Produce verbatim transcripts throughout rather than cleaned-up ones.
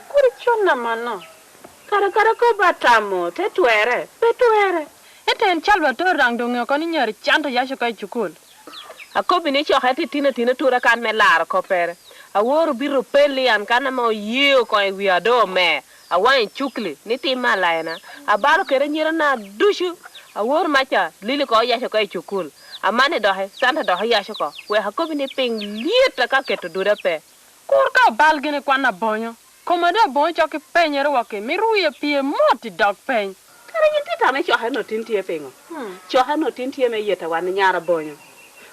Kur iconna mano. Kara kara kop atamo, te twerre, pe twerre. Ento en Salvatore daŋ doŋ ŋeo oko ni nyari can to yac oko i cukul. Akobbi ni coke titino tino tura kan me laro koppere. Aworo bito pel i an kan ame oye oko i wi ado omer. Awaŋ i cukli ni tim me alayana. Abalo kede anyirana ducu. Aworo maca lili ko oyac oko i cukul. Amanni doki, Santa dok oyac oko. Wek akobbi ni piŋ lyet aka keto duda pe. Kur ka obal gini kwan abonyo. Koma doŋ aboŋo cok i penyere wok-ki, mito wie pye mot i dog peny. Kara yin tye tamo i coke no tin tye piŋo? Coke no tin tye me yeta wan i nyar abonyo.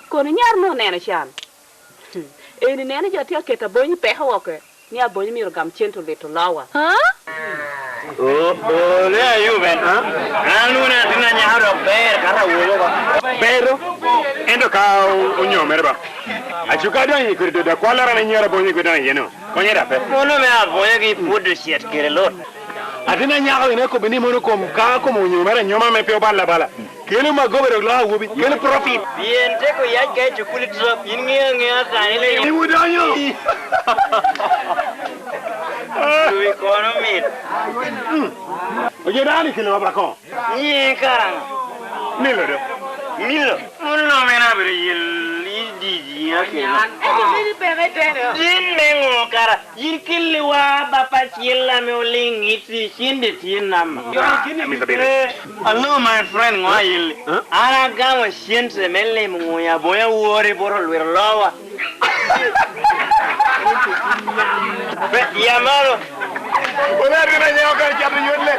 Kono nyar no oneno can. Eni neno jo tye aketo abonyo i peko woko, ni abonyo myero gam cente olit olowa. Ole ayuben, an wun atin anyaka dok ber kata awobo ba. Bedo, ento ka o- onyomere ba. Acuka doŋ i kodi dodo akwallara ni nyar abonyo i gwe doŋ iyeno. Konye da pe. Mono me abonyo gi pwod ocet kede lot. Atin anyaka wene akobbi ni mono kom ka kom onyo mere anyoma me pe obalo abala. Kelo magoba dok loko awobi, kelo profit. Pien teko yac ka i cukuli trop, in ŋeo aŋea kane le in. Iwu donyo. Wi kono mit. Oje dani kelo wabako. Nye karaŋo? Milo do. Milo? Mono lomena abiro yel i didi akelo. Ento mini pe me teno. Din me ŋo kara? Yin kelliwa bapa acel ame oliŋ iti cinde tye nama. Hello, my friend, ŋo ayilli? An agamo cente me limo ŋoya boya wori bot olwito lowa. Pe, ya malo. Wala atin anyaka kar cato yot le.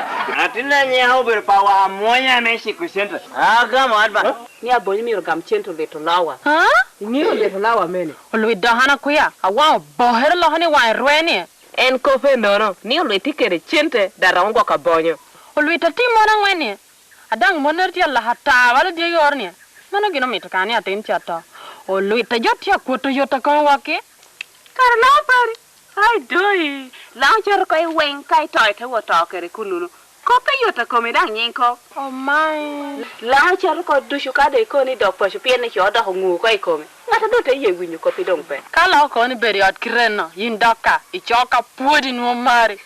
Atin anyaka obedo pa wa amonya me ciko cente. Agamo adba. Ni abonyo myero gam cente olwito lowa. Ha? Iŋeo olwito lowa mene? Olwit dok an akwia, awaŋ obokere loko ni waŋe rwe ni. En kop ennono, ni olwit tye kede cente, dok romo gwoko abonyo. Olwit atim mon aŋwen ni, adaŋ monnere tye alaka ata wala dyegi oro ni, mano gin omito ka ni atin ca to. Olwit a jo tye akwoto yot a kome wokki. Kara loo pari, ai doi, laŋo cito oko i weng ka ito ite wot to kede kunnuno. Kop pe yot a komi daŋ nyiŋ kop. Oh my. Laŋo cito oko ducu ka doŋ ikoni dok paco pien ni co odoko ŋu oko i komi. Ŋat a doŋ te ye winyo koppi doŋ pe. Ka lok oko ni bedo i ot kite enno, yin dok ka, ico ka pwod inwoŋo mari.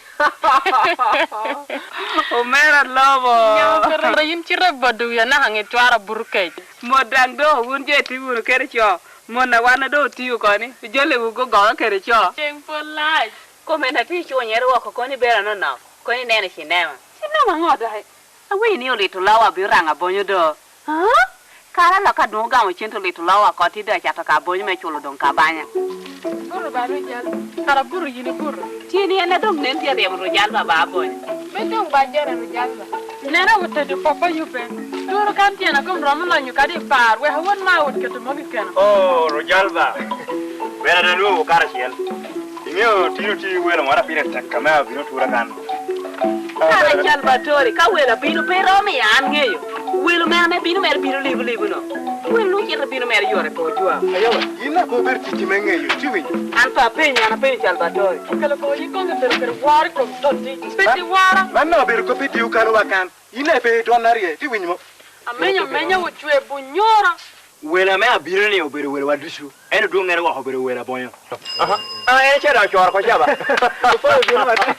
Omera lobo. Nyamapere yin cite bodo wi anaka ŋe cwara buto kec. Mot daŋ do, wun jo itye wunu kede co, mon a wan a doŋ otio oko ni, ijole wu gogoga kede co. Ceng pol lac. Kome na tye icunyere woko kono ibedo anonok, kono ineno i cinema. Cinema ŋo doki? Awinyo ni olito lawa obino raŋo abonyo do. Aa? Kara lok adwoŋ ogamo cente olito lowa oko tye doŋ acato ka abonyo me culo doŋ kabanya. Buto ba Rujalba. Kara buto yin ibuto. Tyeni en a doŋ nen tye aryemo Rujalba ba abonyo. Pe doŋ ba jere Rujalba. Neno awot tedo papa yubbe. Turo kan tyena kom romo lonyo kadi i par, wek awot ma awot keto moni keno. Oh, Rujalba. Ber ada lwogo karacel. Iŋeo tino tye welo moro a pire tek ame abino tura kan. Kara Salvatore, ka welo abino pe romo i an ŋeyo. Welo mere ame bino mere bino libu libu no. Welo nwoŋo cito bino mere yore po jwa. Ayoba, yin daŋ pe obedo ticci me ŋeyo, ci winyo. An pe apenyi, an apenyo Salvatore. Okelo koŋ yin koŋ ibedo kede woro i kom totti. Pe ti woro. Man daŋ obedo kop i diwu kano wa kan. Yin daŋ pe idwonna rye, ti winyo mo? Amenyo amenya ocwe bunyora. Welo ame abino-ni obedo welowa ducu, ento dwoŋŋere woko obedo welo abonyo. Aha. Ah, en ce daŋ ocoro oko ca ba? Opoyo bino matek.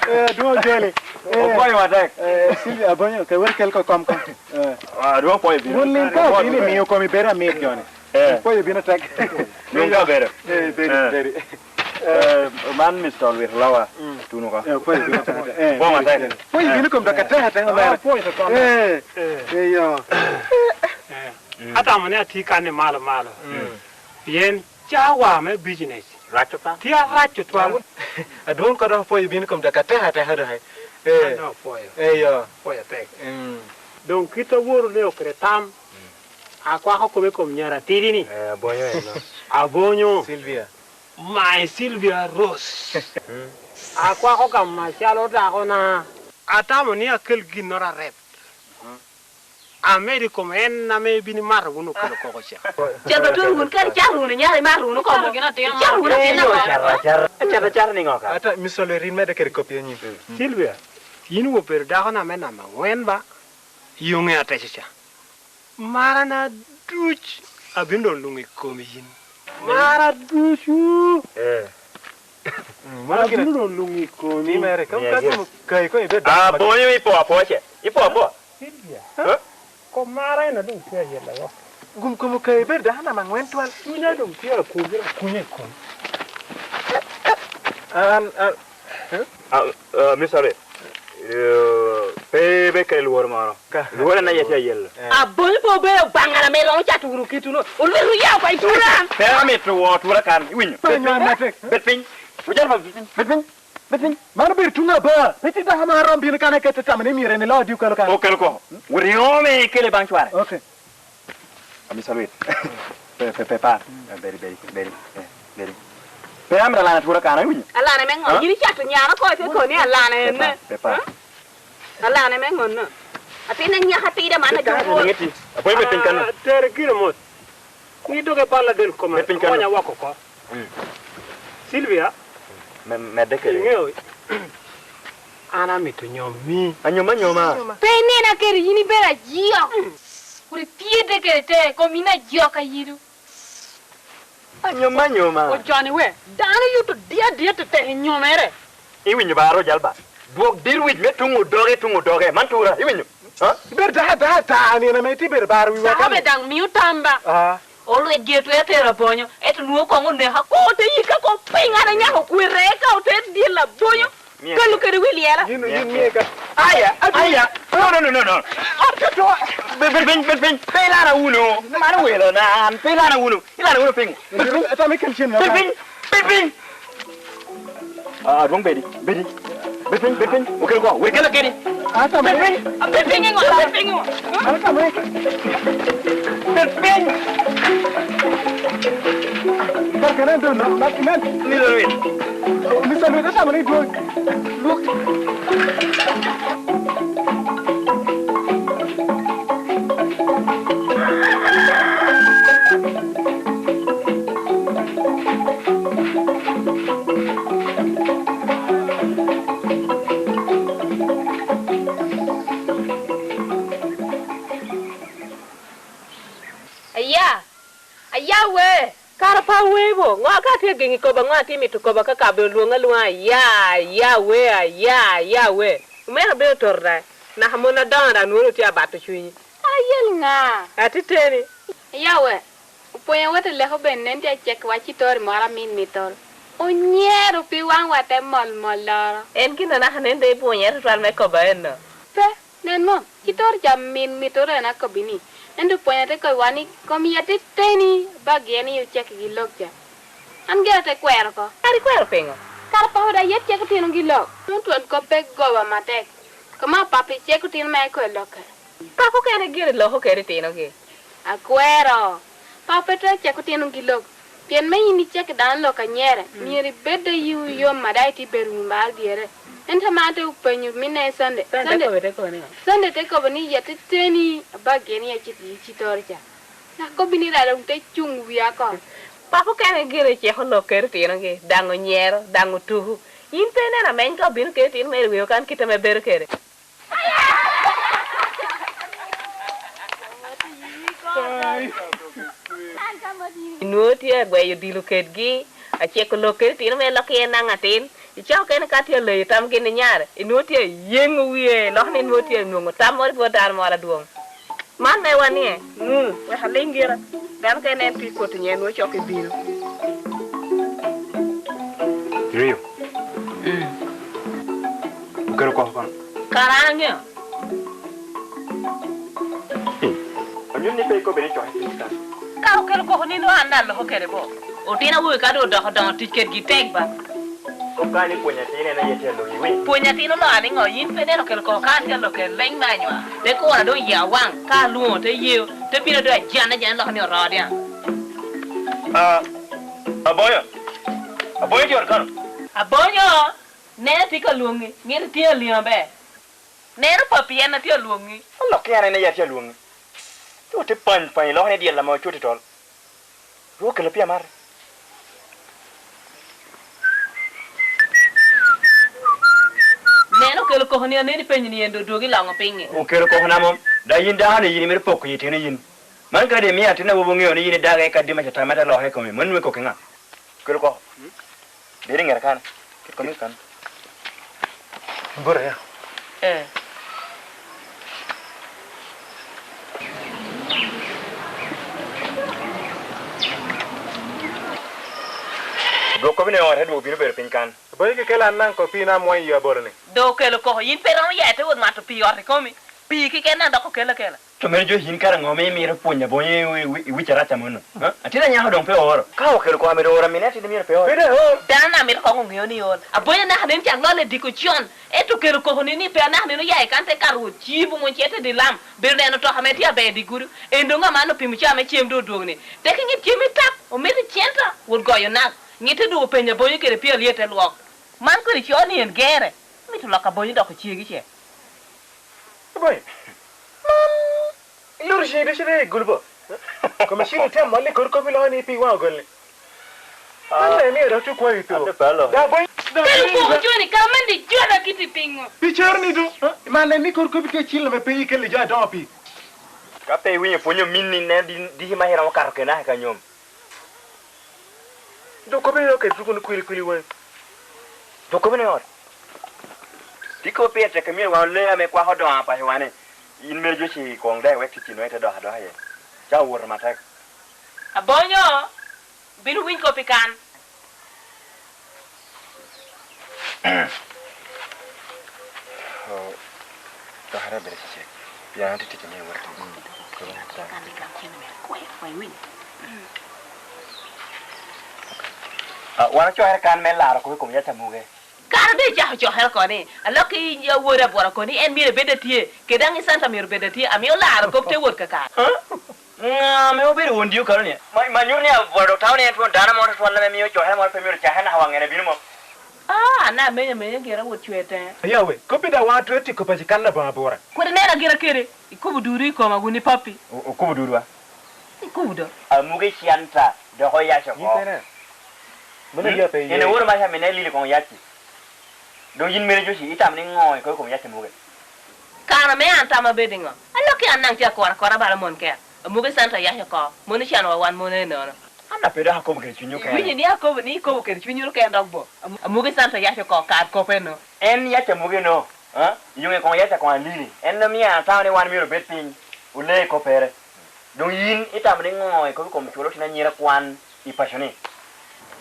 Eh, dwoŋ Joni. Eh, opoyo matek. Eh, Silvia Abonyo, ke wek kel ko kom ka. Eh. Ah, dwoŋ opoyo bino. Wun lim ka obino imiyo komi bedo amit Joni. Eh. Opoyo bino tek. Dwoŋ ka bedo. Eh, bedo, eh, bedo. Eh, man Mister Olwit Lowa, mm, tuno oko. Eh, opoyo bino tek. Eh, opoyo matek. Opoyo bino kom dok atek atek. Ah, omera. Opoyo to kom. Eh. Eh. Eh, yo. Eh. Mm. Atamo ni atye kan i malo malo. Mm. Pien cawa me business rac opa. Tye arac tutwal. Adwoŋ ka dok apwoyo bino kom dok atek ateka dok. Eh. An dok apwoyo. Eh, yo. Apwoyo atek. Mm. Doŋ kit aworo ne okede tam. Mm. Akwako kome kom nyara tidi ni. Eh, Abonyo eno. Abonyo. Silvia. My Silvia Rose. Mm. Akwako gamo acalo dakona. Atamo ni akel ginnoro arep. Mm. Amedo i kom en ame ibino mato wunu okelo koko ca. Cal ba twero wun kare car wunu nyara imato wunu koko. Car wunu atin oko. Acar, acar. Acar, acar niŋo ka? Ata, Mister Olwit, in medde kede koppi anyim. Silvia, yin obedo dakona me namba aŋwen ba, yoŋe ateco ca. Marana duc abino doŋ luŋ i komi yin. Mara ducu. Eh. Mm, mano gin abino doŋ luŋ i komi. Ni mere, ka, ka gum kayi koŋ ibed dako. Ah, bonyo ipo apoce. Ipo apo. Silvia. Huh? Kom mara en a doŋ tye ayela wok. Gum kom okayi ibed dako namba angwen twal. Cunya doŋ tye akunyere akunya i kom. An, an, huh? Ah, ah, Mister Red, eh, pe, pe kede lworo moro. Ka. Lworo na yete ayelo. Eh. Abonyo pe obedo baŋa ame romo cato wunu kituno. Olwito ya oko i tura. Pe amito wo tura kan, iwinyo? Pe nyo amatek. Bed piny. Ojal pa bed piny. Bed piny. Bed piny. Mano bedo tuŋ aba. Pe ti dako ma rom bino kan ekete tamo ni myero en ilo adi okalo kan. Okelo ko. Wot iome ikele baŋ cware. Okay. Amito Luit. Pe, pe, pe par. Eh, bedi, bedi, bedi. Eh, bedi. Pe amito alana twora kana, iwinyo? Alana me ŋo? Ha? Yin icato nyara oko, ite koni alana ene. Pe par, pe par. Ha? Alana me ŋo no? Atin en nyaka atida man. Pe kare, ajuko. Ŋeti. Apoyo bed piny kano. Ah, tere gire mot. Ni doge balla del koma. Bed piny kano. Konya wako ko. Mm. Silvia. Me, medde kede. Iŋeo, an amito nyomi. Anyoma, anyoma. Pe inena kede yin ibedo ajok. Kur ipyete kede te, kom yin ajok ayido. Anyoma, anyoma. Ojoni we, dano yuto di adia tetek i nyomere. Iwinyo ba, Rojal ba? Dwok dir wic me tuŋ odoge, tuŋ odoge. Man tura, iwinyo? Ha? Ibedo dako, dako ata, nino ame itye bedo baro wiwa kani. Dako be daŋ mio tam ba. Ah. Olwet gi etwero tero abonyo, ento nwoŋo koŋ oneka, koŋ ote yika koŋ piny, an anyako kwete, eka ote dyel abonyo. Kalo kede wi lyela. Yin, yin mie ka. Aya, aya. No, no, no, no, no. Ato to. Bed, bed piny, bed piny. Pe ilana wunu. Mano welo na an. Pe ilana wunu. Ilana wunu piny. Bed piny. Ata me kel cen na. Bed piny. Bed piny. Ah, adwoŋ bedi. Bedi. Bed piny, bed piny. Okel ko. Wek kela kedi. Ata me. Bed piny. Bed piny ŋo? Bed piny ŋo? Ata me. Bed piny. Barkana do na, na, na. Ni lo win. Mister Luit, atamo ni dwog, dwog. Aya, aya we! Kara pa webo, ŋo ka atye ageŋi kobo, ŋo atye mito kobo ka kabe olwoŋ alwoŋa, aya, aya we, aya, aya we. Omera bedo tota, naka mon adoŋo daŋ nworo tye abato cwinyi. Ayel ŋa? Atiteni. Aya we, opwonyo wot i leko ben nen tye acek wa citori moro amin mitol. Onyero pi waŋwa te mol mol loro. En gin anaka nen de ipwonyere tutwal me kobo enno. Pe. Nen mom, ci tor ca min mitoro en akobbi ni, ento pwony ate kobbiwa ni, kom yat iteni, bagi en i ocekki gi lok ca. An gire ate kwero oko. Kara ikwero piŋo? Kara papa da yet cek otino gi lok. Nwoŋo twon kop pe goba matek. Koma papa icek otino ma iko i lokke. Papa okene gire loko kede itinogi. Akwero. Papa pe twero cek otino gi lok. Pien me yin icek dano lok anyere, mm, myero ibed ayiwu yom a daŋ itye bedo wunu bal dyere. Ento man te openyo minne Sunday. Sunday Sunday, kobo te kobo ni ŋo? Sunday te kobo ni yet iteni abagi en i acit i ci tor ca. Dok kobbi ni daŋ doŋ te cuŋ wia oko. Papa okene gire ceko lok kede otinogi, daŋ onyero, daŋ otuku. In pe ineno ameny ka obino kede itino mere i wi okan kite ame bedo kede? Inwoŋo tye agweyo odilo kedgi, aceko lok kede itino me lok iye naŋ atin. Icako kene ka tye aleyo tamgi ni nyare, inwoŋo tye ayeŋo wie, lok ni inwoŋo tye anwoŋo tam moro i bot dano moro adwoŋ. Man me wanie, ŋu, wek aliŋ gira. Dano ka inen pi koti nye, nwoŋo cok ibino. Rio. Mm. Okelo koko kono? Kara an aŋeo. Hmm. Onyut ni pe ikobbe ni cok ipiny kan. Ka okelo koko ni nwoŋo an daŋ aloko kede bo. Otino awobe ka doŋ odoko doŋo tic kedgi tek ba. Kop ka ni pwony atin en aye tye aloki, iwinyo? Pwony atin oloo niŋo? Yin pe ineno kelo koko ka an tye aloko kede leny me anywa. Te kura doŋ yia waŋ, ka alwoŋo te yeo, te bino doŋ ajan ajan loko ni oro diaŋ. Ah, Aboyo. Aboyo tye ot kano? Abonyo, nen atye ka lwoŋi, ŋete tye aliŋ aber. Neno papi en atye alwoŋi. Alokke an en aye atye alwoŋi. Ci wot te pany pany iloko ni dyel ame ocuto i tol. Rwok kelo pia mar. Nen okelo koko ni aneni penyo ni en dodwogi loŋo piŋi. Okelo koko na mom. Da yin dano ni yin imito poko yi tino yin. Man kadi imiyo atin awobo ŋeo ni yin idage ka dima ca tamata loke i komi. Mano nwe koko ŋa? Okelo koko. Bedo i ŋeta kan. Ket kom i kan. Bura ya. Eh. Dwok kobbi ne ot, adwoko bino bedo piny kan. Boyo kekela an naŋ kop pii na amwoyo i abolo-ni. Doŋ okelo koko, yin pe iromo ya ite wot mato pii ot ikomi. Pii keken daŋ dok okelo akela. To meno jo yin kara ŋo ame imito pwony abonyo i, i, i wic arac amono? Ha? Atin anyako doŋ pe ooro. Ka okelo koko ame doŋ oro amine atin myero pe ooro. Pe doŋ ooro. Dano amito koŋ oŋeo ni ol. Abonyo anaka nen cak lol ediko con. Ento okelo koko ni, ni pe anaka nen oya i kan te kato wot cibo ŋun ce te di lam. Bedo neno toka ame tye aber di gudo. En doŋ aman opimo ca ame cem doŋ odwogo ni. Tek iŋit cem i tap, omito i centa, wot goyo nak. Ŋit te dwogo penyo abonyo kede pii alyet te lwok. Man kodi co ni en gere. Mito lok abonyo dok ocegi ce. Boy, man, iluto cii ducu i gulubo. Kome cil itemo mol i kor kop iloko ni pi waŋ ogolli. Man ne imio dok tukwayo i tuko. Ate palo. Da boy, da Kelo boy, koko joni, kara man di jota kiti piŋo? Pi caro ni do, ha? Man ne ni kor kop itye cil ame pe ikelle jo adoŋo pi. Ka pe iwinyo pwony ominni, nen di, diki ma iromo kato kena i kanyom. Dok kop eno kede tuko ni kwili kwili waŋ. Dok kop eno i ot. Tye kop pire tek myero wan ole ame kwako doŋo apaco wane. In mere jo ci koŋ dek wek ticci nwe ite dok adoka ye. Ca owoto matek. Abonyo, bino winy kop i kan. Oh, dokere bedo cecek. Pien an tye tic ame iwot. Ah, wan ocokere kan me laro kop i kom yat amuge. Kara doŋ icako cokere oko ni, alok i awori abwora koni, en myero ebed atye, kede daŋ i Santa myero obed atye, amio laro kop te wot kakare. Ŋa ame obedo won dio karo-ni? Ma, ma nyuto ni abwora dok tamo ni en twon dano mo twatwal ame mio cokere moro pe myero cakere naka waŋ en abino mo. Ah, an amenyo amenya gira wot cwer teŋe. Yawe, kobbi daŋ waŋ atwero tiko paci kan aboŋo abwora. Kodi nena gira kede, ikobo duru i koma wun i pappi. O-, okobo duruwa? Ikobo do. Amuge i Santa, dok oyac oko. Yin pene? Mano Hmm? iya pe iye. En eworo maca mine lili koŋ yaci. Doŋ yin mere Joci, itamo ni ŋo ikobo i kom yac amuge? Kara me an tam abedo iŋo? Alokki an daŋ tye akoro akora bala mon ker. Amuge Santa yac oko, mon ocanowa wan mon enono. An daŋ pe dok akobo kede cunyo kene. Iwinyo ni akobo ni ikobo kede cunyi ken dok bo? Am-, amuge Santa yac oko, kar kop eno. En yac amuge no, ha? Iyoŋe koŋ yac akoŋ alili. En omio atamo ni wan myero obed piny, ole i koppere. Doŋ yin itamo ni ŋo ikobo i kom culo otino anyira kwan i paco-ni?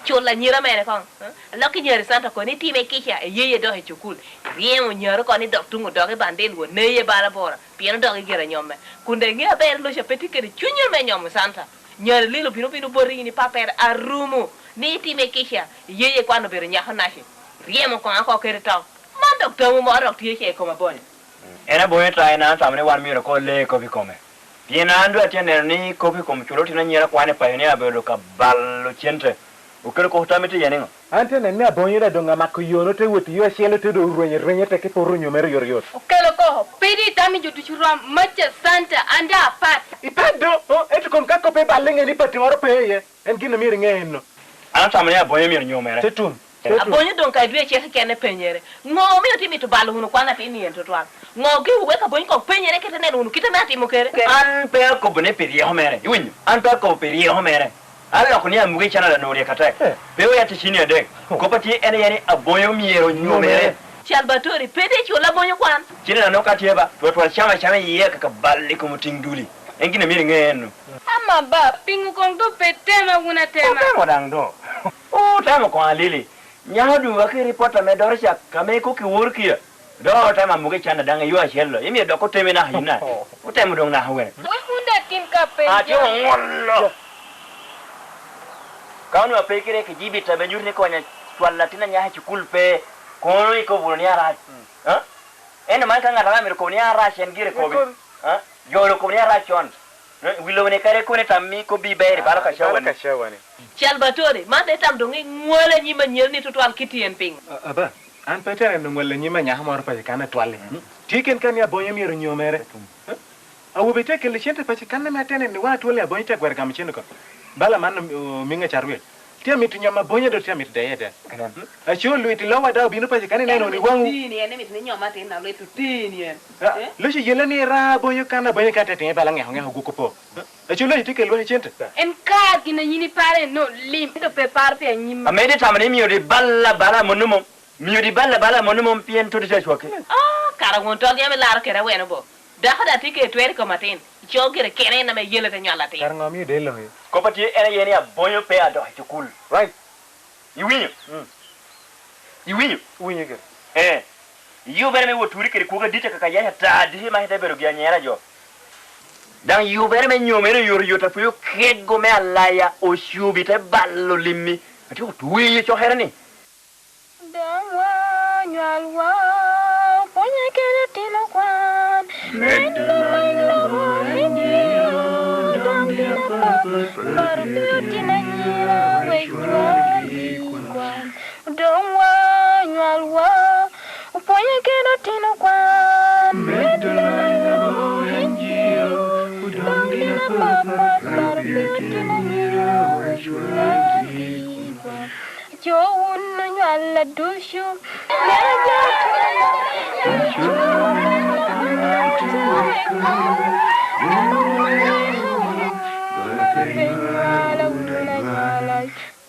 Cul anyira mere koŋ, eh? Alok i nyari Santa kono itime kica, iyeye dok i cukul. Iryemo nyari oko ni dok tuŋ odok i bandil wot neye bala bora, pien odok i gire nyomme. Kun daŋ iŋeo aber loca pe tye kede cunye me nyomo Santa. Nyari lilo bino bino boti in i pappere arumo, ni itime kica, iyeye kwan obedo nyako naci. Iryemo koŋ oko kede to. Man dok tamu moro dok tye ce i kom abonyo. En abonyo ta en an atamo ni wan myero koŋ ole kop i kome. Pien an doŋ atye neno ni kop i kom culo otino anyira kwan i paco ni abedo ka balo cente. Okelo koko tam itye iye niŋo? An te neno ni abonyo daŋ doŋ amako yono te wot i yo acel te doŋ orwenyo rwenyo te ki poto onyo mere oyotoyot. Okelo koko, pe di itamo i jo ducu rom, maca Santa, an daŋ apat. Ipat do, oh, ento kom ka kop iballe ŋe ni patti moro pe iye. En gin a myero iŋe enno. An atamo ni abonyo myero nyomere. Te tun. Te tun. Abonyo doŋ ka idwe cek keken penyere. Ŋo omio tye mito balo wunu kwan atin ni en tutwal? Ŋo giwu wek abonyo kok penyere kit aneno wunu kit ame atimo kede? An pe akobo ni pi ryeko mere. Iwinyo? An pe akobo pi ryeko mere. Aloko ni amuge i Canada onwoŋo ryek atek. Eh. Pe oya ticini adek. Oh. Kop atye en aye ni abonyo myero nyomere. Nyomere. Salvatore, pe de icul abonyo kwan? Cene nano ka tye ba, twatwal cam acama iye kaka bal i kom otiŋ duli. En gin a myero iŋe enno. Ama ba, piŋo koŋ doŋ pe tema wun atema? Otemo daŋ do. Otemo koŋ alili. Nyako dwogo ki ripot ame doro ca, ka me kok i wor kia. Dok otemo amuke can a daŋ i yo acel lo. Imio dok oteme naka yin na. Otemo doŋ naka wene. Wek wun daŋ tim ka penja. Atye oŋolo. Ka onwoŋo ape kire ki jibit ame nyuto ni konya cwalo latin anyaka i cukul pe, kono ikobo wunu ni arac. Ha? Ento man ka ŋat ame myero kobo ni arac en gire kobi. Kobi. Ha? Jo ru kobo ni arac con. Eh, wi lobo ni kare kone tam mi kobbi ber i balo kacawa ni. Balo kacawa ni. Salvatore, man de tam doŋ iŋwalo anyim anyira ni tutwal kit tyen piŋo? A-, aba, an pe atye neno ŋwalo anyim anyaka moro paco kan atwal-li. Mm. Tye ken ka ni abonyo myero onyomere. Eh? Awobi te kelo cente paco kan ame atye neno ni wan atwal-li abonyo te gwero gamo cente oko. Bala man, o-, omiŋo carwel. Tye amito nyom abonyo do tye amito deye de. Anen. Mm? Aco lwit i lowa daŋ obino paco kan ineno ni waŋu. Tini en, emito ni nyom atin na lwit otini en. Ah, eh? Loco yele ni ira abonyo kan, abonyo kan te tine bala ŋeko ŋeko guko po. Eh? Culo itye kelo wacci cente? En ka gin a yin iparo en no lim, ento pe paro pi anyim. Amedde tamo ni mio di balla bala amono mom. Mio di balla bala amono mom pien todi tye acwaki. Oh, kara won tol yam ilaro kede aweno bo. Dako da tye kede twer i kom atin. Ico gire kene en ame yele te nywalo atin. Kara ŋo omio del loŋe? Kop atye en aye ni abonyo pe adok i cukul. Right. Iwinyo? Mm. Iwinyo? Winyo gire. Eh. Yubere me wot turi kede kwogo adit akaka yaya ta adit ma ite bedo gi anyera jo. Daŋ yubere me nyomere oyotoyot apweo kego me alaya ocubi te balo limmi. Atyeko tweyo cokere ni. Daŋ wa nywalwa, pwonye kede otino kwan. Medo lweny lobo en nyiŋo, dok tin apapa, lworo pe otino anyira, wek jwal i kwan. Doŋ wa nywalwa, opwonye kede otino kwan. Medo lweny lobo en nyiŋo, dok tin apapa, lworo pe otino anyira, wek jwal i kwan. Jo wun onywalla ducu, mera jo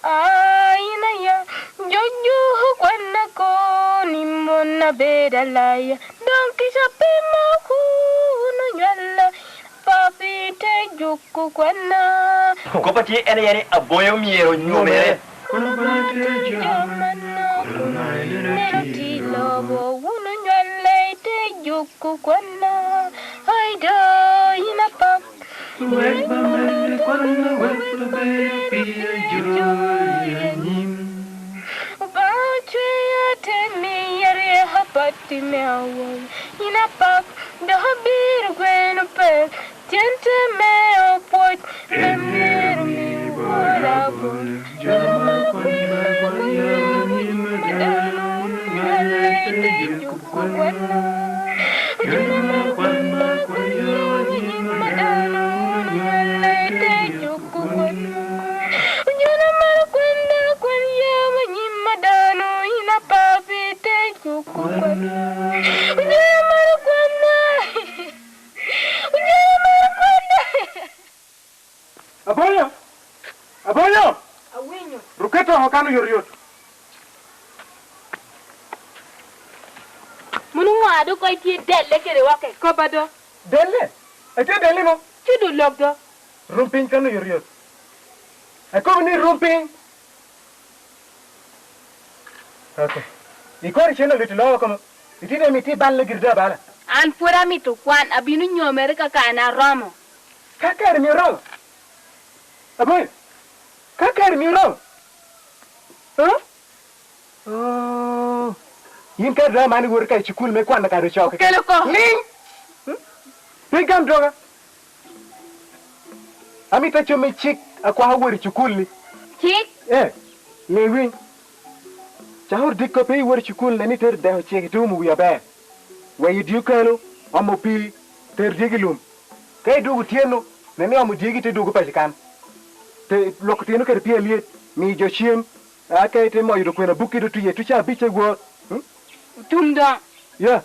Aina ya, jojo kwanna koni mon abedo alaya, dok kica pe mako wun onywalla, papi te juko kwanna. Kop atye en aye ni aboyo myero onyomere. Kono bala te jo amanna, kono ŋa i nino ti lobo, wun onywalla i te juko kwanna. Ai do, yin apak. Wek ba mene kwanna, wek ba bedo pi ajolo i anyim. Obaŋa cweya te miya ryeko patti me awobi, yin apak, dok abiro gweno pe, cente me opwoc, pe myero mi wora bolo. Jo ma kwanna kwan yam anyim a dano, wun onywalla i te juko kwanna. Jo ma kwan ma kwan yam anyim a dano, wun onywalla i te juko kwanna. Onyulo malo kwenda, kwan yam anyim a dano, yin apapi te juko kwenda. Onyulo malo kwenda. Onyulo malo kwenda. Abonyo! Abonyo! Awinyo. Ruke toŋo kan oyotoyot. Munu ŋo a dok koŋ itye delle kede wake? Kop a do. Delle? Atye delle mo? Cudo lok do. Rum piny kan oyotoyot. Akobo ni rum piny. Ok. Ikoro icen oluti lowa kono. Itye demi itye balle giri do abala. An pwod amito kwan, abino nyomere kaka an aromo. Ka kare myero oromo. Aboyo. Ka kare myero oromo. Huh? Oh, yin kadi dok man iwoto ka i cukul me kwano kare ocoo keken. Okelo ko. Ling! Hmm? Pe igam doga. Amito acommi cik akwako wot i cukul-li. Cik? Eh, ŋe winy. Cako dikko pe iwot i cukul, nen ni itero dek ocek itumo wi aber. Weyo dye okelo, omo pii, tero dyegi i lum. Ka idwogo otyeno, nen ni iomo dyegi te dwogo paco kan. Te lwoko tyeno kede pii alyet, miyo jo cem. Aa, ka ite moyo dokwena bukki do tye, tuca abic e wot. Hmm? Otum doŋ. Ya.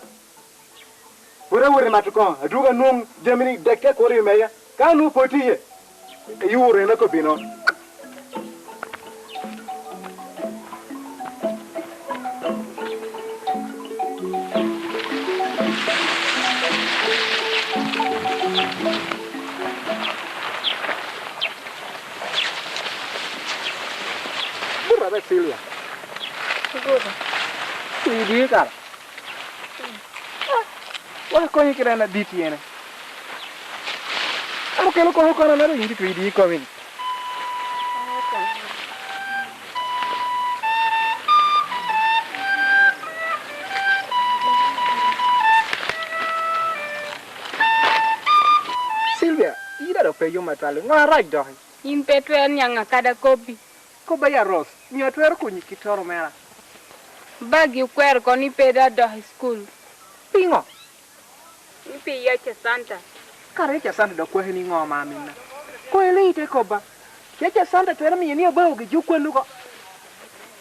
Wot awot i mato koŋo, adwogo anwoŋ jamini dek te kuro i meya. Ka anwoŋo pe otye, iwuro en oko bino. Gura be Silvia. Gura. Wi dii kara. Wa konyi kite en adit yene. An okelo kono kono na yin titwe idi komi. Silvia, ida do pe yom atwal. Ngo arac doki? In pe twero niaŋ akada kobbi. Kobba ya Rose, mio atwero konyi kittoro mera. Bagi okwero kono ni pe dok adok i cukul. Piŋo? Ni pi yaca Santa. Kara yaca Santa dok kwaki ni ŋo ma aminna? Koŋ iliŋ ite kobba. Yaca Santa twero miyo ni obaogi jo kwannu oko.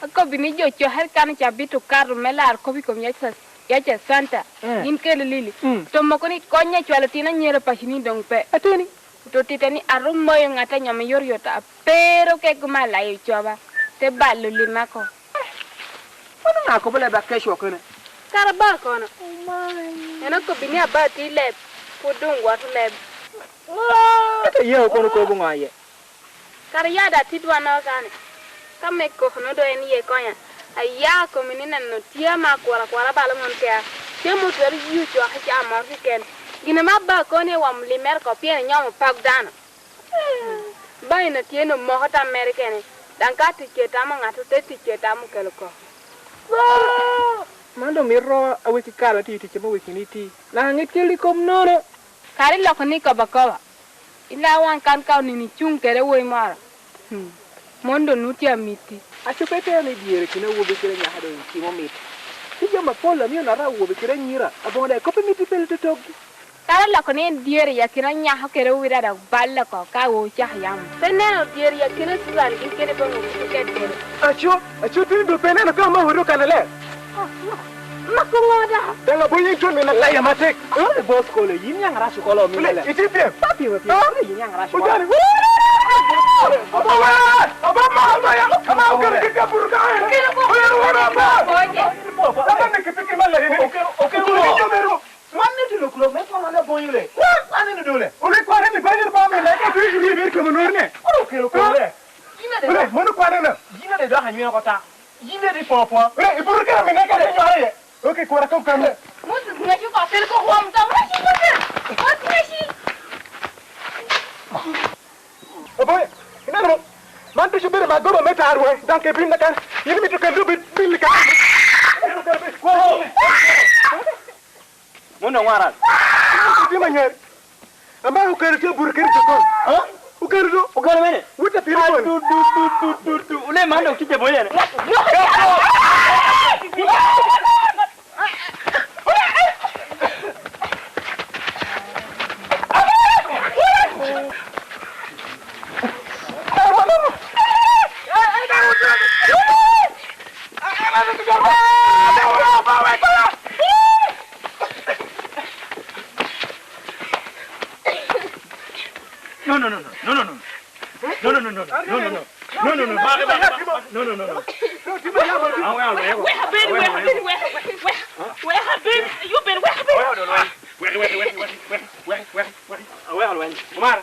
Akobbi ni jo cokere kan cabit okato me laro kop i kom yaca, yaca Santa. Mm. Yin kelo Lili. Mm. To moko ni konya cwalo tin anyira paco ni doŋ pe. Ateni. Otito ni arum moyo ŋat a nyomo yot yot a pero kek me alayo coba, te balo lima ko. Mano ŋa kobo leb akeco kene? Kara ba kono. En okobbi ni aba ti leb, pwod doŋ woto leb. Ete ye kono kobo ŋo aye? Kara ya da ti dwano kani. Ka me kokono do en ye konya. Aya komi ni neno tye ama akwara akwara balo mon kea. Tye mo twero yi ocwak i caa moro kiken. Gin ama ba kono i wamo limere ko pien inyomo pag dano. Baina tye no moko tam mere kene, daŋ ka tic kede tam a ŋato te tic kede tam okelo koko. Man doŋ mito aweki kalo ti ticce me weki ni ti. Naŋ ikel i kom nono. Kara iloko ni kobo akoba, ila waŋ kan ka onini icuŋ kede awoyi moro, hmm, mon doŋ nut tye amitti. Aco pe tero ni dyere kina awobi kede anyaka doŋ timo mit. Tye jami apol amio nata awobi kede anyira, aboŋo daŋ kop i mitti pele totoggi. Kara oloko ni en dyere i akina nyako kede owida dok balle oko ka ocako yam. Pe neno dyere i akina Curan gin kede boŋo kede kede. Aco, aco tini dul pe neno ka ma owida okana ler. Mako ŋo da? Daŋ aboyi en tun min alaya matek. Kore bos kolo, yin yaŋ rac okolo mi lele. Iti pyem? Pa pyem pyem. Yin yaŋ rac okolo. Ojani. Oba wa, oba ma, oba ya, oba okelo kika burka. Oya wara ba. Oba ne kipiki mala ni. Okelo, okelo. Wan ni tye lok lok me kwano ne bonyo le. Wan aneno dole. Obi kwane ni banyo ni bam ni leke tu yuri bir kama nor ne. Oro kelo kole. Ore, mono kwane na. Yina de dok anyweo ko ta. Yina de po po. Ore, iburu kera mi neke de nywara ye. Oke, kwara kom kamo. Moses, ng'eco ko kel ko wom to, ng'eco ko kel. Moses, ng'eco. Aboya, ineno mo? Man ducu bedo magoba me tarwa, daŋ ke bin na kan. Yin imito kendo bed bin ni kan. Mon oŋwara. Itye manyari. Ama okelo tye abuto kede jokon. Ha? Okelo do. Okelo mene? Wut apiri koni. Du, du, du, du, du, du. Une man dok ticce boye ne. No, no, no, no, no, no, no. No, no, no, no, no, no, no, no. No, no, no, no. Baki, baki, baki. No, no, no, no. Wek abed, wek abed, wek, wek, wek abed, you bed, wek abed. Wek, wek, wek. Aweko lweny. Omar,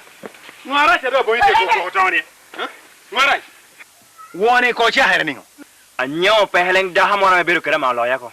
ŋo arac a doŋ aboŋo i teko koko toni? Ha? Ŋo arac? Woni ko cakere niŋo? Anyoŋo peke leŋ dako moro ame bedo kede ama oloya oko.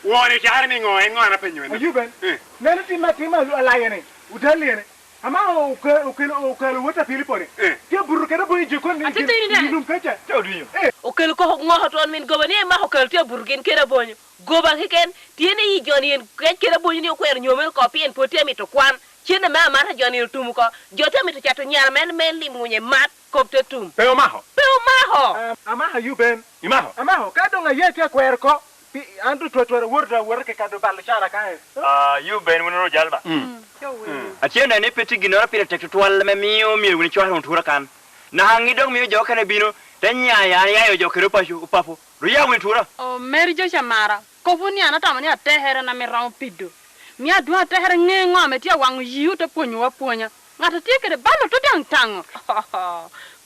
Woni cakere niŋo? En ŋo an apenyo en? Ayuben, eh, neno tim atima alaye-ni, Utalia-ni, ama oke-, okelo, okelo wot a Pilipo-ni, eh, tye abuto kede aboŋo i jikon ni. Atitini daŋ. I lum keca. Te odwinyo. Eh. Okelo koko ŋoko twon min goba ni emako okelo tye abuto gin kede abonyo. Goba keken tye ni i jo-ni en kec kede abonyo ni okwero nyomere oko pien pwod tye amito kwan. Cen ame amata jo-ni otum oko, jo tye amito cato nyara men me lim ŋunye mat, kop te tum. Pe omako? Pe omako. Ah, amako ayuben. Imako? Amako. Ka doŋ aye tye akwero oko, pi-, an doŋ twatwara awot awota kekado balo cara kae. Ah, you ben wun ru jal ba? Mm. Mm. Atye neno ni pe tye ginnoro pire tek tutwal ame mio myero wun icwakere wun tura kan. Naka ŋi dok mio jo okene bino, te nyaya, anyayo jo kede opaco, opapo. Ru ya wun tura. Oh, Mary Josh amara. Kop wun ni an atamo ni atekere na me romo pido. Mio adwoŋ atekere ŋe ŋo ame tye awaŋo yi ote pwonyowa apwonya. Ŋat a tye kede bal ote daŋ taŋo.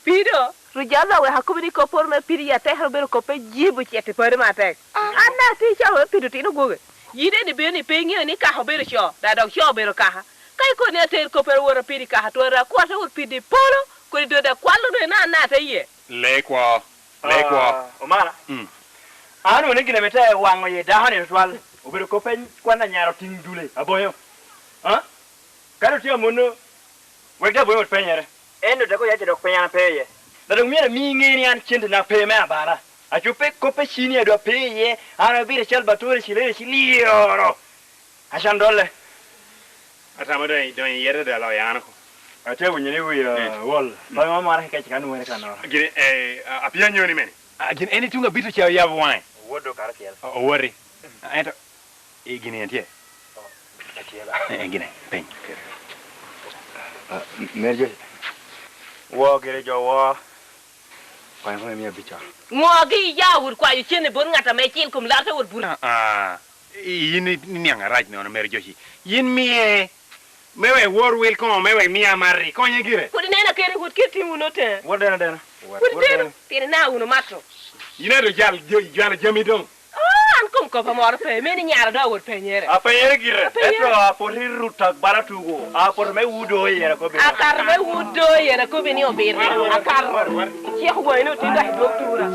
Pido, Rujalla oweko akobbi ni kopporo me pido i atekere obedo kop me jibo cet i pari matek. An daŋ atye i cawa me pido otino gwoke. Yin eni bino ni pe iŋeo ni kaka obedo co, daŋ dok co obedo kaka. Ka ikobo ni ater kopporo wot apido i kaka twara, kwo ate wot pido i polo, kodi dode akwalo doŋ inana ate ye. Lee kwo. Lee kwo. Ah, omara. Mm. An wunu gin ame te waŋo ye dako-ni tutwal, obedo kop pe kwan anyara otiŋ dule, aboŋo. Ah? Kadi otye amono, wek daŋ aboŋo wot penyere. En ote koyac dok piny an ape iye. Daŋ dok myero ami iŋe ni an cente na pe me abara. Aco pe kop pe cini adwa pe iye, an abiro cal batore cilere ci lyoro. Acan dolle. Atamo doŋ, doŋ iyete dalo yan oko. Atye winyo ni wiya, eh, wol. Pe ŋo moro kec ka nwere ka noro. Gin, eh, a-, apyanyoni mene? Ah, gin en ituŋ abito ca oyabo waŋe. Owot do karacel. O-, owoti. Ento, i gini en tye? Oh, atye ba. Eh, gine, piny. Ah, Mary Joy. Wo gire jo wo. Kwany kome mia abic oro. Ŋo gi iya wot kwayo cene bot ŋat ame cil kom larte wot bur. Ah, ah. In i-, iniaŋ arac nono, Mary Joshi. Yin miye, Me wek wor wil koŋo, me wek mi amati. Konye gire. Pwod ineno kene, wot kit tim wunu te. Wot deno, deno. Pwod itero, pien ina wunu mato. Yin ato jal, jo-, jalo jami doŋ. Oh, an kom kop amoro pe, meni nyara dok awot penyere. Apenyere gire. Apenyere. Ento apoto i rut agbala tugo. Apoto me wudo yere akobi. Akato me wudo yere akobi ni obirre. Akato. Cik waŋi ni otin dok idwog tura.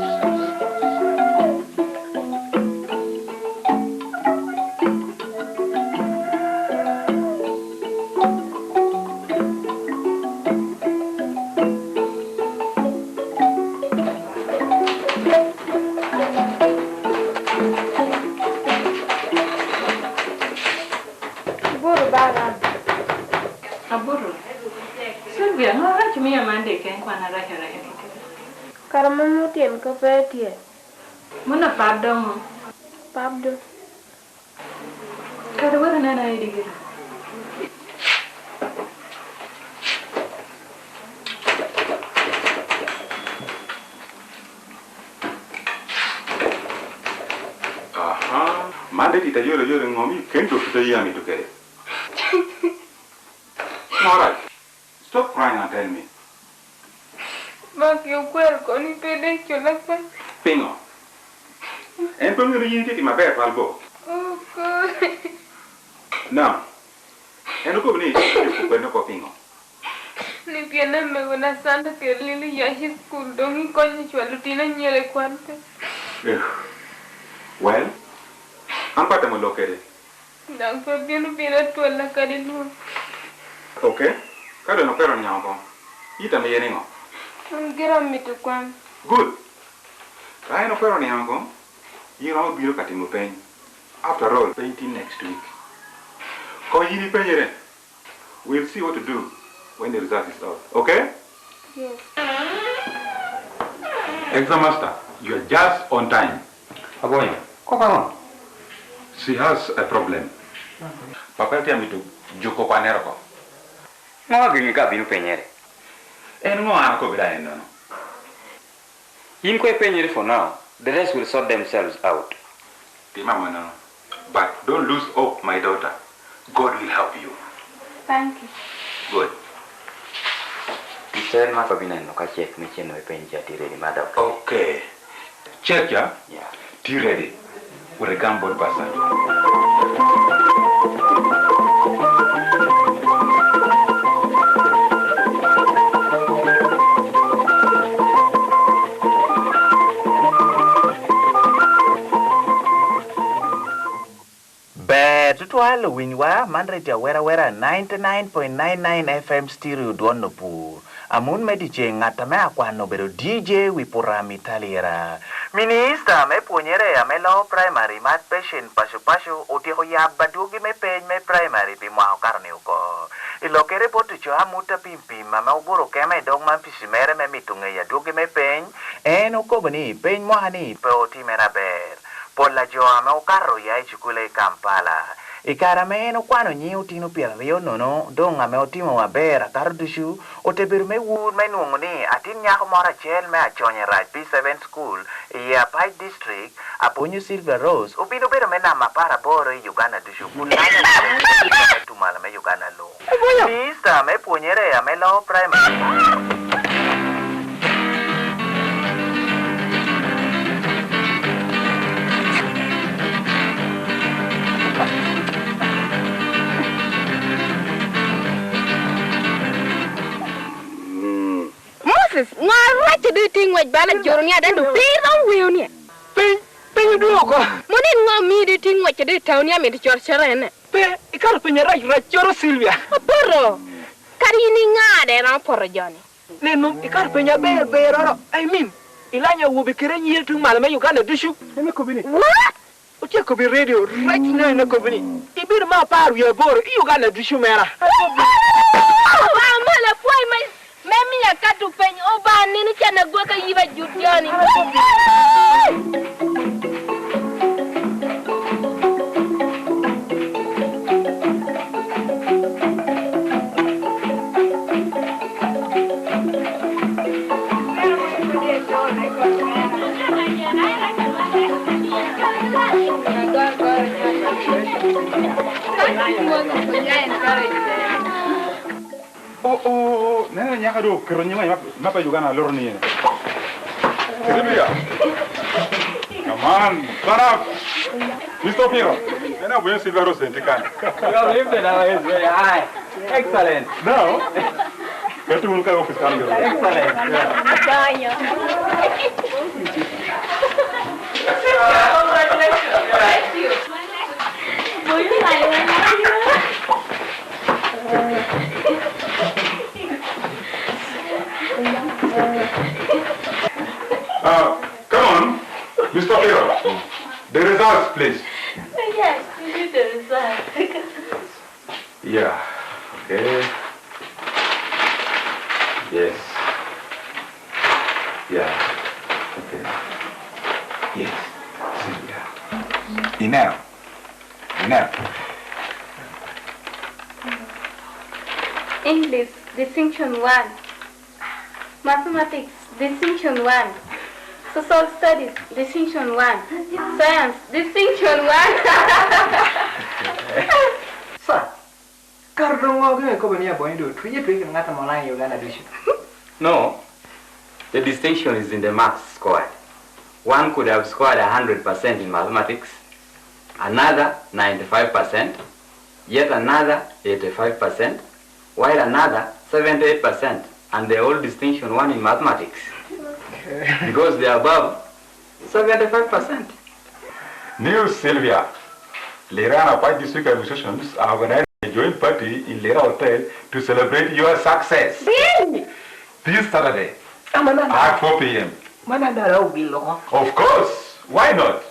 Abuto bala. Abuto. Sylvia, ŋo arac miyo man dek en kwan arac arac akite? Kara mom otyen kop pe tye. Mano apar doŋo? Apar doŋ. Kara wek anena i digiri. Aha. Man de tit ayolo yolo ŋo mi kendo tuta yia mito kede. All right. Stop crying and tell me. Maki okwero koni pe dek cola kwan. Pingo? En pe ŋero yin itye timo aber twal bo. Oko. Now, en okobo ni icako juko kwedde oko pingo? Ni pien amego na Sandra kede Lili ya i cukul, doŋ ikonyo cwalo otino anyira i kwan pe. Eh, well, an pe atemo lok kede. Daŋ pe bino bino atwalla kadi lwak. Ok, ka doŋ okwero niaŋ oko, yit ame yen iŋo? An gira amito kwan. Good. Ka en okwero niaŋ oko, yin romo bino ka timo peny. After all, peny tye next week. Koŋ yin ipenyere. We'll see what to do when the result is out. Okay? Yes. Exam master, you are just on time. Agonyo, kop aŋo? She has a problem. Papa tye amito juko kwanere oko. Ŋo ageŋi ka abino penyere? En ŋo an akobi daŋ ennono? Yin koŋ ipenyere for now, the rest will sort themselves out. Tim amannono. But don't lose hope, my daughter. God will help you. Thank you. Good. Icel maka bineno ka cek me cen me peny ca tye ready ma dok. Okay. Cek ca? Yeah. Tye ready. Wot igam bot pasa. Ber tutwal owinywa, man Radio Awera Awera ninety nine point nine nine F M Stereo Dwon Opur. Amun me dyeceŋ, ŋat ame akwano obedo D J Wipuram Italira. Minista me pwonyere ame loo praimari, Mat Patient Paco Paco, otyeko yabo adwogi me peny me praimari pi mwaka okato-ni oko. I lokkere bot ocoo amut apimpim ame oguro kema i dog man pi cimere me mito ŋeyo adwogi me peny, en okobo ni peny mwaka-ni pe otimere aber. Pol a jo ame okato oya i cukule i Kampala. I kare ame en okwano nyiŋ otino pyeraryo nono, doŋ ame otimo aber akato ducu, ote bedo me wur me nwoŋo ni atin nyako moro acel me Aconye Rac P seven School i Apac District, apwonyo Silvia Rose, obino bedo me namba apar aboro i Uganda ducu, kun lanyo me tumala me Uganda luŋ. Minista me pwonyere ame loo praimari. Moses, ŋo arac a doŋ itye ŋwec bala joro ni adada opir dok weo ni? Piny, piny odwoŋ oko. Mono en ŋo omio doŋ itye ŋwec a doŋ itao ni amito coro coro ene? Pe, ikato piny arac rac coro Silvia. Apoto. Kadi in iŋa a doŋ iromo poto joni? Nenu, ikato piny aber beroro. I mean, ilanyo awobe kede anyira tuŋ malo me Uganda ducu. En akobi ni. What? Otye akobi i redio, rac no en akobi ni. Ibedo me apar wie aboro i Uganda ducu mera. Oba amalo apwai me, me miyo akato piny. Oba neno can agwaka yiba jut joni. Oh, oh, oh, nene nyaka do keto nyima i map, map a Uganda loro ni ene. Sylvia. Come on, stand up. Mister Piro. Nene abwenyo Sylvia Rose enti kan. Your level is very high. Excellent. Now, get to look at office kan. Excellent. Yeah. Donyo. Congratulations. Thank you. Uh, come on, Mister Piro. The results, please. Yes, we need the results. Yeah, okay. Yes. Yeah, okay. Yes. See, yeah. Enough. Enough. English, distinction one. Mathematics, distinction one. Social studies, distinction one. Science, distinction one. Sir, kara doŋ ŋo gin ikobo ni abonyo doŋ otwinye twiny kede ŋat amo laŋ i Uganda ducu? No, the distinction is in the marks scored. One could have scored a hundred percent in mathematics, another ninety-five percent, yet another eighty-five percent, while another seventy-eight percent, and the whole distinction one in mathematics. Because they are above seventy-five percent. New Sylvia, Lira and Apac District Administrations are organizing a joint party in Lira Hotel to celebrate your success. Really? This Saturday, amanana, at four p m. Manana ra obilo. Of course, why not?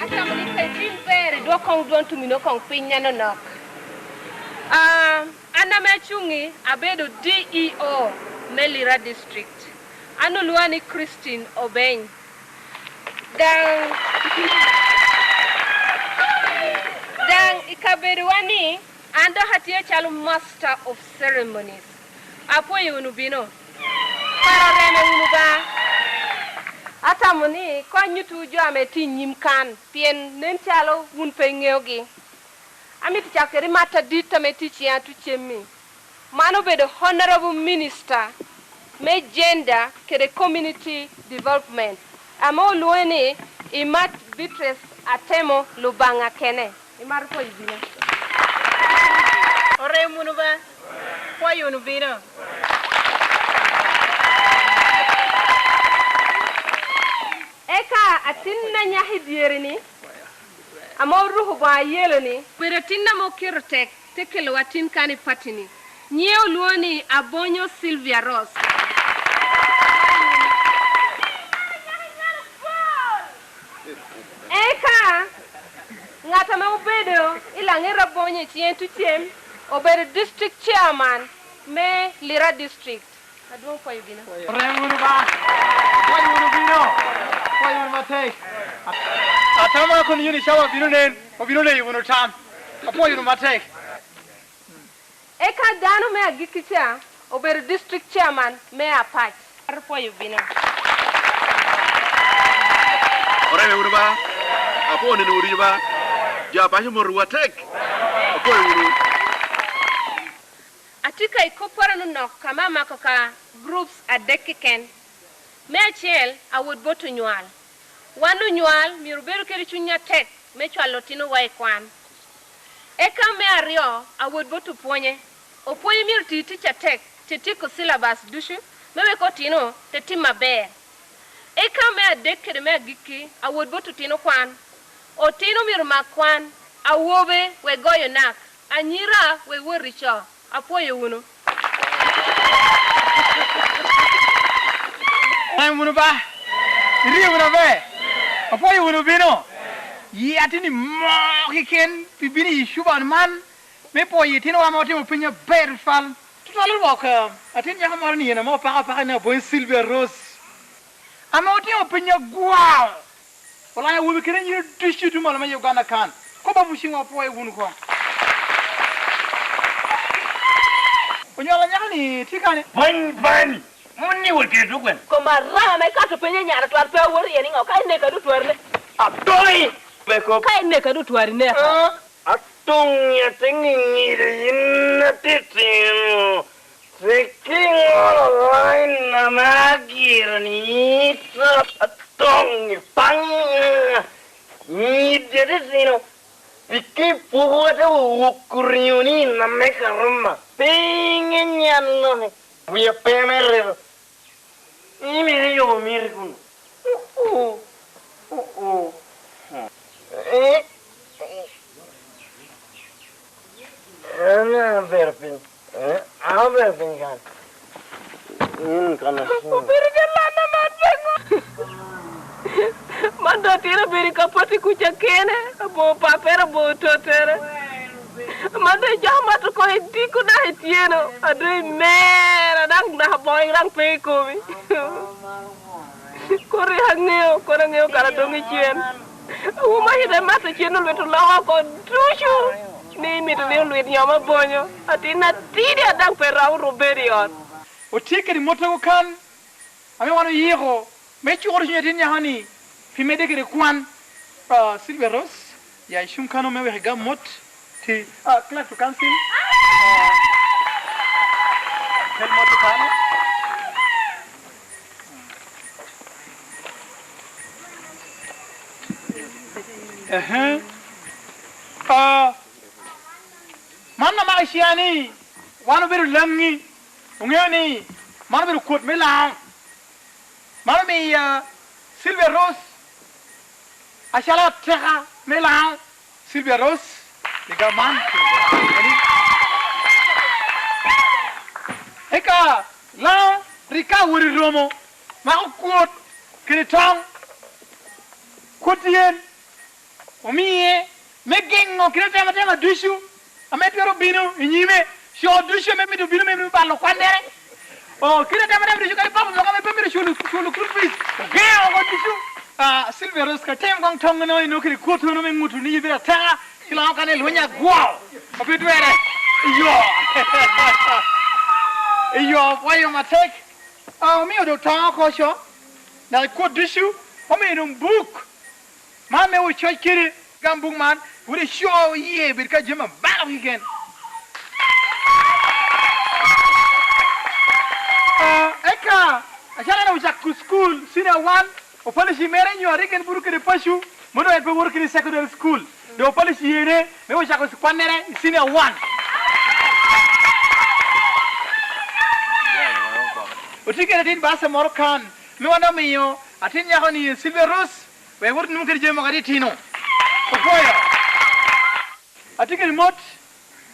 Atamo ni pe tin ber idwok koŋ dwon tumino koŋ piny anonok. Ah, an ame acuŋ-ŋi abedo D E O me Lira District. An olwoŋa ni Christine Obeny. Daŋ, daŋ i kabedowa-ni, an dok atye calo Master of Ceremonies. Apwoyo wunu bino. Kara oreme wunu ba. Atamo ni koŋ anyutwu jo ame tye i nyim kan, pien nen calo wun pe iŋeogi. Amito cako kede mat adit ame tye i ciŋa tucem-mi. Man obedo Honorable Minister me Gender kede Community Development, ame olwoŋe ni Imat Beatrice Atemo Lubanga Kene. Imato pwoyo bino? Orem wunu ba? Pwoyo wunu bino? Eka atin anyaka i dyere-ni, ame oruko boŋo ayelo-ni, obedo atin ame oketo tek, te kelowa tin kan i pati-ni. Nyiŋe olwoŋo ni Abonyo Sylvia Rose. Eka ŋat ame obedo i laŋet Abonyo i ciŋe tucem obedo District Chairman me Lira District. Adwoŋ pwoyo bino. Orem wunu ba. Pwoyo wunu bino. Pwoyo wunu matek. Atamo a kono yuni cawa bino nen, obino leyo wunu tam. Apwoyo wunu matek. Eka dano me agikki ca obedo District Chairman me Apac. Apwoyo bino. Oreme wunu ba. Apwoo neno wunu ba. Jo Apac omotowu atek. Apwoyo wunu. Atye ka i kopporo anonok ame amako ka groups adek keken. Me acel, awot bot onywal. Wan onywal myero obedo kede cuny atek me cwalo otinowa i kwan. Eka me aryo, awot bot opwonye. Opwonye myero oti tic atek, te tyeko syllabus ducu, me wek otino te timo aber. Eka me adek kede me agikki, awot bot otino kwan. Otino myero mak kwan, awobe wek goyo nak, anyira wek wot i co. Apwoyo wunu. Pwoyo wunu ba. Irio wunu aber. Apwoyo wunu bino. Yi atin i moo keken pi bino i cuban man me pwoyo itinowa ame otimo piny aber tutwal. Tutwal orwok, eh, atin nyako moro ni en ame opako apaka ni Abonyo Sylvia Rose. Ame otimo piny agwao. Olanya awobe kede anyira ducu i tuŋ malo me Uganda kan. Kop abuciŋ apwoyo wunu ko. Nywalo nyaka ni tye kane? Bany, bany! Moni wot kede tugwen. Kom arama ikato penyo nyara twar pe awot iye niŋo? Ka ineka du twarine. Atoi! Pe kop. Ka ineka du twarine. Ah, atoŋi ate ŋiŋido yin atitino. Rik iŋolo lain ame agiro ni ito atoŋi paŋ. Ŋidi atitino. Piki pwoko ate woko riŋo ni in ame karoma. Piny inyalo ni. Wiya pe me rito. Imito yobo miti kuno. Oo, oo. Eh? An abedo piny. Eh? An abedo piny kan. Mm, kan. Obedo jalana man bego. Man doŋ otino bedo i Kapoti kuca kene, abor papere, abor tottere. Man doŋ icako mato oko i diko dok ityeno, a doŋ imera, daŋ naka boŋo daŋ pe i komi. Kono rik aŋeo, kono aŋeo kara doŋ icen. Awuma ite mato cen olwit oloko oko ducu, ni imito ni olwit nyom abonyo. Atin atidi a daŋ pe romo ru bedo i ot. Otye kede mottogo kan, ame wan oyiko me cukoro cuny atin nyaka-ni pi medde kede kwan. Ah, Silvia Rose, ya icuŋ kano me wek igam mot. Ti, ah, clerk to council. Ah, kel mot kano. Ehe. Ah, man amako i ciya ni wan obedo Laŋi, oŋeo ni man obedo kwot me Laŋo. Man omiyo, ah, Silvia Rose acalo ateka me Laŋo, Silvia Rose, i gam man. Eka Laŋo rik ka wot i romo, mako kwot kede toŋ, kwot yen, omiye me geŋo kede atematema ducu ame twero bino i nyime, co ducu ame mito bino me balo kwannere. O, kede atematema ducu kadi papa moko ame pe mito culo, culo school fees, ogeŋo oko ducu. Ah, Silvia Rose, ka tem koŋ toŋŋono ino kede kwottono me ŋuto ni ibedo ateka, ci Laŋo kan i lweny agwo, ope twere. Iyo. Iyo, opwoyo matek. Ah, omio doŋ toŋ oko co, naka kwot ducu, omio doŋ buk. Man me ococ kede gam buk man, wun ico iye bed ka jami abalo keken. Ah, eka, acalo en ocako school, senior one, opalici mere nyo a rik en buto kede paco, mono en pe woto kede i secondary school. Doŋ opalici yene me ocako kwannere i senior one. Otye kede atin baca moro kan, me wan omiyo atin nyako-ni Silvia Rose, wek wot nwoŋo kede jami mogo atitino. Opwoyo. Atye kede mot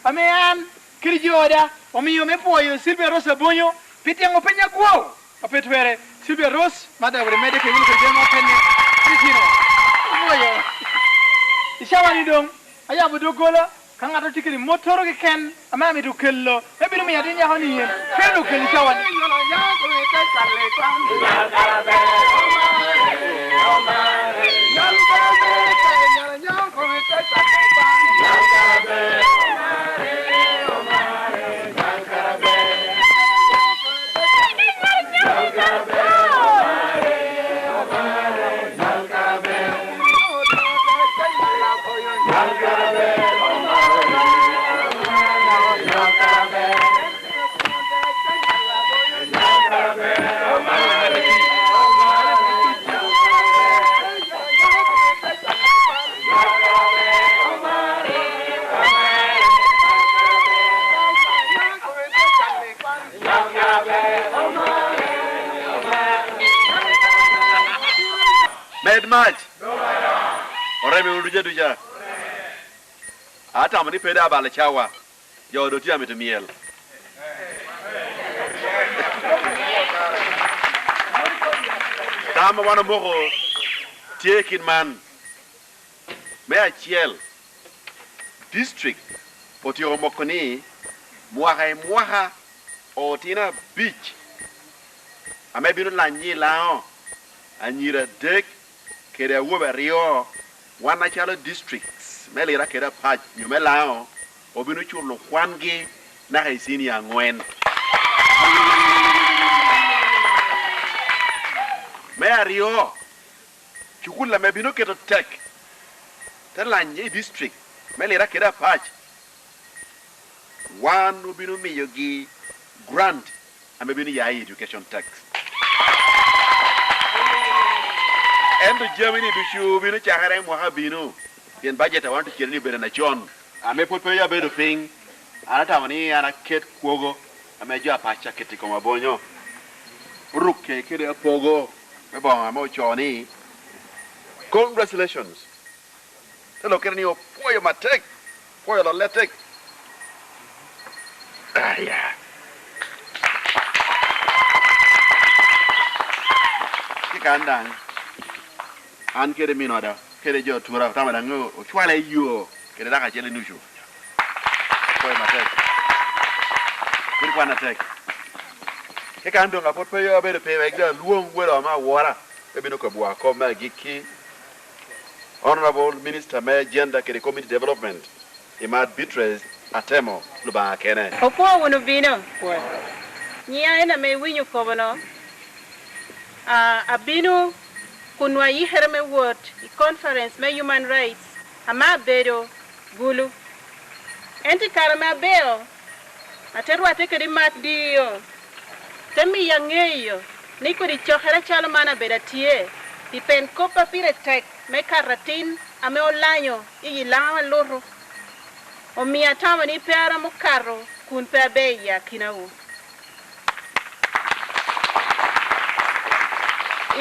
ame an kede jo oda omiyo me pwoyo Silvia Rose Abonyo pi tyeŋo piny akwo. Ope twere, Silvia Rose, ma dok wot imedde kede wunu kede jami mukene itino. Opwoyo. I cawa-ni doŋ, ayabo doggola, ka ŋat otye kede mottoro keken ame amito kelo, me bino miyo atin nyako-ni yen, twero okel i cawa-ni. Med mac. Oreme wunu duca duca. Atamo ni pe daŋ abalo cawa. Jo doŋ tye amito myel. Tam a wan omoko tye kit man. Me acel, district otyeko moko ni mwaka i mwaka otino abic ame bino lany i Laŋo, anyira adek kede awobe aryo, wan acalo districts me Lira kede Apac nyo me Laŋo obino culo kwangi naka i cinia aŋwen. Me aryo, cukul ame bino keto tek te lany i district me Lira kede Apac, wan obino miyogi grant ame bino ya i education tax. Ento jami-ni ducu bino cakere i mwaka abino, pien bajet a wan otucere-ni obedo na con. Ame pwod pe oya bedo piny, an atamo ni an aket kwogo ame jo Apac aketo i koma bonyo, orukke kede apogo me boŋo ame ocoo ni, "Congratulations." Te lokkere ni, "Opwoyo matek, opwoyo lolle atek." Aya. Ci kan daŋ, an kede min oda, kede jo tura, otamo daŋ ocwale i yo, kede dako acel i nucu. Opwoyo matek. Pwod kwan atek. Eka an doŋ apwod pe abedo piny, wek doŋ alwoŋ welo ame awora, me bino kobbiwa kop me agikki. Honorable Minister me Gender kede Community Development, Imat Beatrice Atemo Lubanga kene. Opwo wunu bino. Nyiŋa en ame iwinyo kobo-no. A, abino kun nwa ayikere me wot i conference me human rights ame abedo Gulu. Ento i kare ame abeo, ate rwatte kede Imat D E O, te miyo aŋeyo ni kodi cokere acalo man abedo atye pi pen kop a pire tek me kato atin ame olanyo i yi Laŋo Alutu. Omio atamo ni pe aromo kato kun pe aber i akinawu.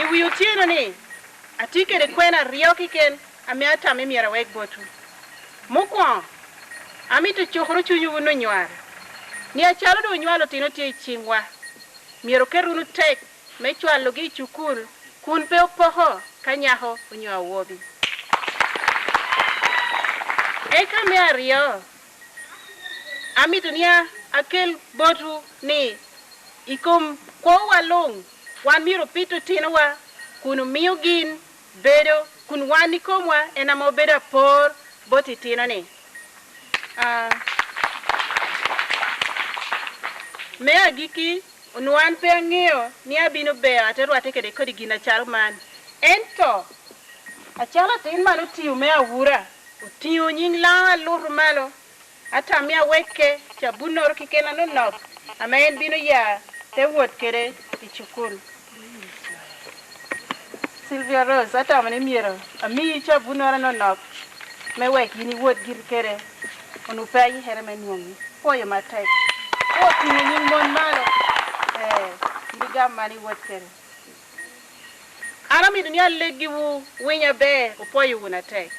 I wi otyeno-ni, atye kede kwena aryo keken ame atamo ni myero awek botwu. Mukwoŋo, amito cukuru cunywu wun onywal, ni acalo doŋ onywal otino tye i ciŋwa, myero oket wunu tek me cwalogi i cukul kun pe opoko ka nyako onyo awobi. Eka me aryo, amito ni a-, akel botwu ni i kom kwowa luŋ, wan myero opit otinowa kun omio gin bedo, kun wan ikomwa en ame obedo apor bot itino-ni. Ah, me agikki, onwoŋo an pe aŋeo ni abino beo ate rwatte kede kodi gin acalo man. Ento, acalo atin man otio me awura, otiŋo nyiŋ Laŋo Alutu malo, atammi awekke cabunnoro keken anonok ame en bino ya te wot kede i cukul. Sylvia Rose, atamo ni myero amiyi cabunnoro anonok me wek yin iwot giri kede, onwoŋo pe ayikere me nwoŋi. Pwoyo matek. Otiŋo nyiŋ mon malo. Ee, yin igam man iwot kede. An amito ni aleggiwu winy aber, opwoyo wunu atek.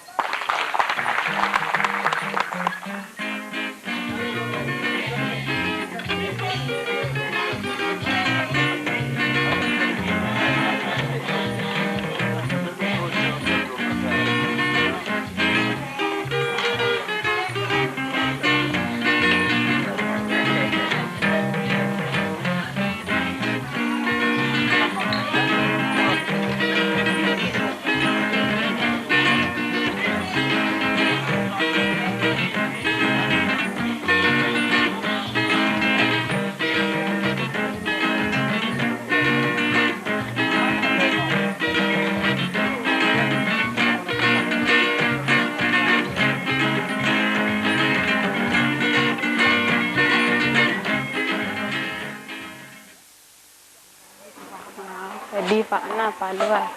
Adipa, na pa lwak,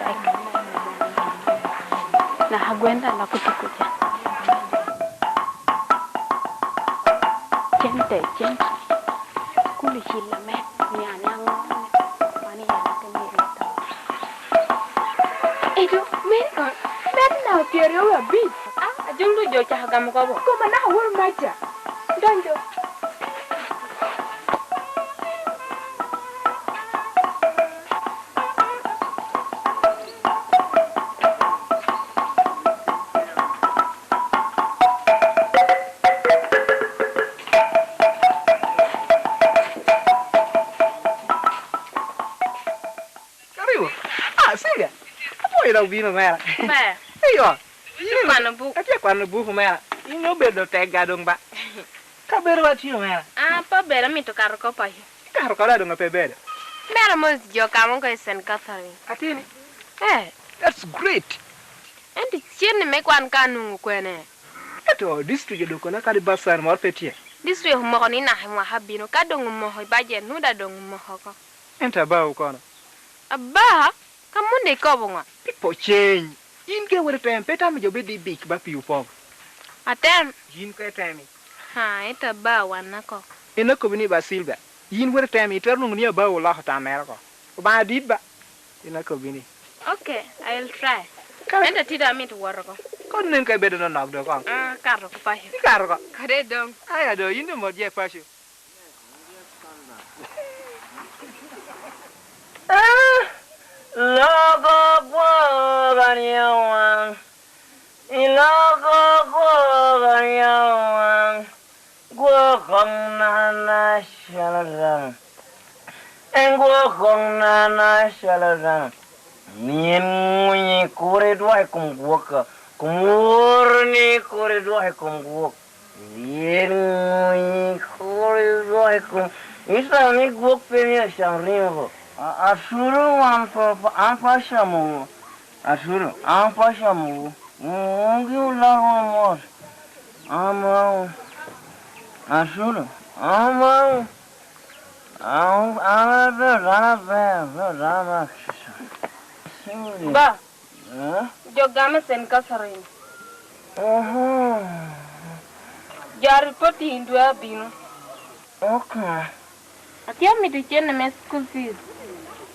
naka gwen da loko tuko ca. Cente, cente. Kulu cil ame, mia ni aŋo, mani ya lake ni rito. Edo, men ot, men na pyeraryo abic. Ah, ajol du jo caka gamo kobo. Koma naka woro maca. Donjo. Karibu. Ah, Sylvia. Apwoyo dok bino mera. Ber. Eyo. Itye kwano buk. Atye kwano buku mera. In obedo tegga doŋ ba. Kabedo wa tye omera. Ah, pe ber, amito kato oko paco. Ikato kara doŋ pe bedo. Bera mos jo ka mogo i Saint Catherine. Ateni. Eh. That's great. Ento cen-ni me kwan ka anwoŋo kwene? Ento district odoko na kadi basar moro pe tye. District omoko ni naka i mwaka abino, ka doŋ omoko i bajet, nwoŋo daŋ doŋ omoko oko. Ento aba wu kono? Aba? Ka moni ikobo ŋo? People change. In ka iwero tem, pe itamo jo bed i big ba pii opoŋ. Atem. Yin koŋ itemi. Ha, ento aba wan ako. En akobbi ni ba Silver, yin wot item, itwero nwoŋo ni aba oloko tam mere oko. Obaŋa dit ba. En akobbi ni. Okay, I'll try. Ka- Ento tida amito wot oko. Kono nen ka ibedo nonok do koŋ. Ah, kato oko paco. Ikato oko. Kade dong. Aya do, yin do mot je paco. Ah, loko gwok aryo waŋ, iloko gwok aryo waŋ, gwok koŋ nana calo dano. En gwok koŋ nana calo dano. Mien ŋunyi kur idwok i kom gwok, kom woro ni kur idwok i kom gwok. Yen ŋuyi kur idwok i kom. Icamo ni gwok pe myero cam riŋo bo. A-, Aturo wan pe, an pe acamo ŋo? Aturo, an pe acamo ŋo? Wun gi olaro mot. Amao. Aturo, amao. An, an abedo dano aber, abedo dano me Kricito. Sorry. Ba, Eh? Jo gamo Saint Catherine. Oho. Jo a ripot i dwe abino. Ok. Atye amito cene me school fees.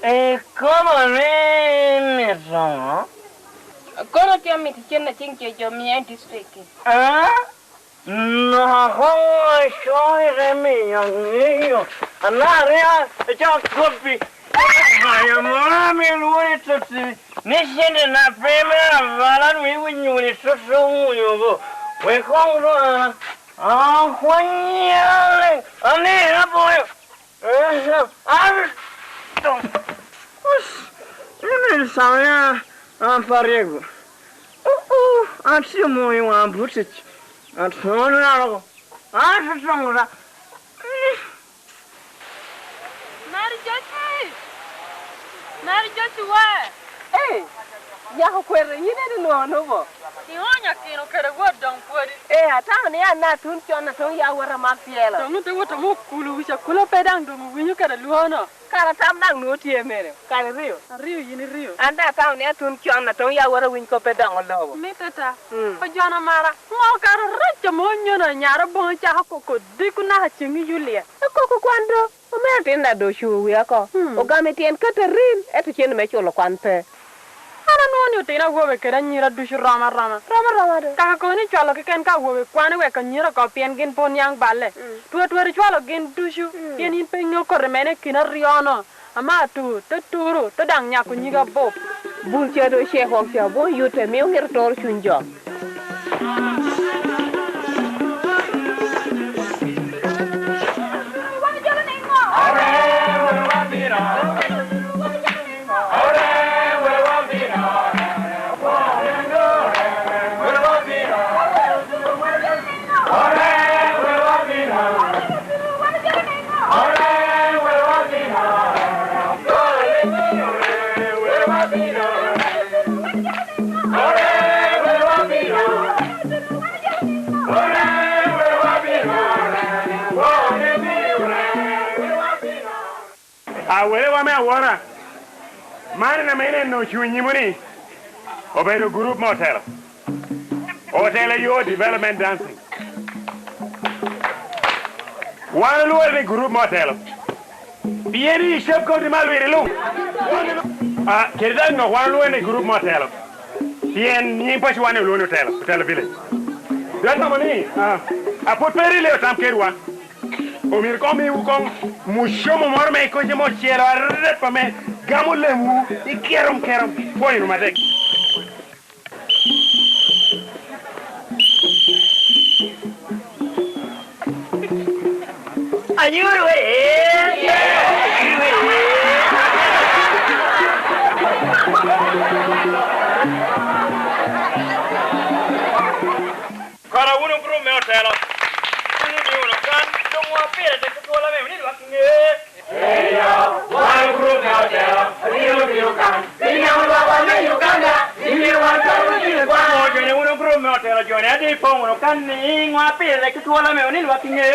Ikobo ni mito ŋo? Kono atye amito cene a ceng ce jo miya i district-ti. Ah? Naka koŋ acokere miyo aŋeyo, anaka rik acako kobbi. Aya moro ame lworo i totti, ni cente na pe me abala nwoŋo iwinyo wunu i totti oŋunyo bo. Wek koŋ ru an, an kwanya leŋ, anera boyo. Eh, an, us, imi samia an pe aryego. Uh, uh, an tye omo i waŋ butic. An twoŋo neno. An tye twoŋo da. Mary Joshua! Mary Joshua! Ee, nyako kwete, yin eni nwoŋo nubo? Iwonyo akino kede wot doŋ pwodi. Ee, atamo ni an atun con atoŋ ya wota mak pyelo. Doŋ ite wot ame okulu wic akula pe daŋ doŋ owinyo kede lwono. Kara tam daŋ nwoŋo tye mere, kara iryo. Aryo yin iryo. An daŋ atamo ni atun con atoŋ ya wota winy kop pe doŋo lobo. Mitte ta. Mm. Ojona mara, ŋo kara orac ame onyono anyara boŋo cako koko diko naka ceŋ i Yulia? Akoko kwan do. Omera tin daŋ doŋ ocuŋ wie oko. Hmm. Ogamo i tyen Katarin, ento cente me culo kwan pe. An anwoŋo ni otino awobe kede anyira ducu rom aroma. Rom aroma do. Kaka kono ni cwalo keken ka awobe kwano wek anyira oko pien gin pe oniaŋ balle. Mm. Twatwari cwalo gin ducu, mm, pien in pe iŋeo koti mene i kin aryo-no. Ama atur, te turu, te daŋ nyako nyig abup. Bul ca doŋ ocek wok ca, bwoŋ yute, mio ŋete toro cuny jo. A welewa me awora, man en ame ineno ocuŋ i nyimwu-ni, obedo gurup me otelo. Otelo yo Development Dancing. Wan olwore ni gurup me otelo. Pien i cab koti me alwiri luŋ. Ah, kede daŋ nok wan olwore ni gurup me otelo. Pien nyiŋ paco wan olwore ni otelo, otelo village. Dok nomo ni, ah, apwod pe ri leo tam kedwa. Omyero koŋ miwu koŋ mucomo moro me ikoca mo ocelo arep ame gamo lemwu i kerom kerom. Pwoyo wunu matek. Anyuto wede. Kara wunu gurum me otelo. Wun wuni wunu kan, doŋ wa pire tek tutwal ame wuni lwak ŋe. Eyo, wan Ipoŋ wunu kan ni ŋo pire ki twol ame oninwa ki ŋe.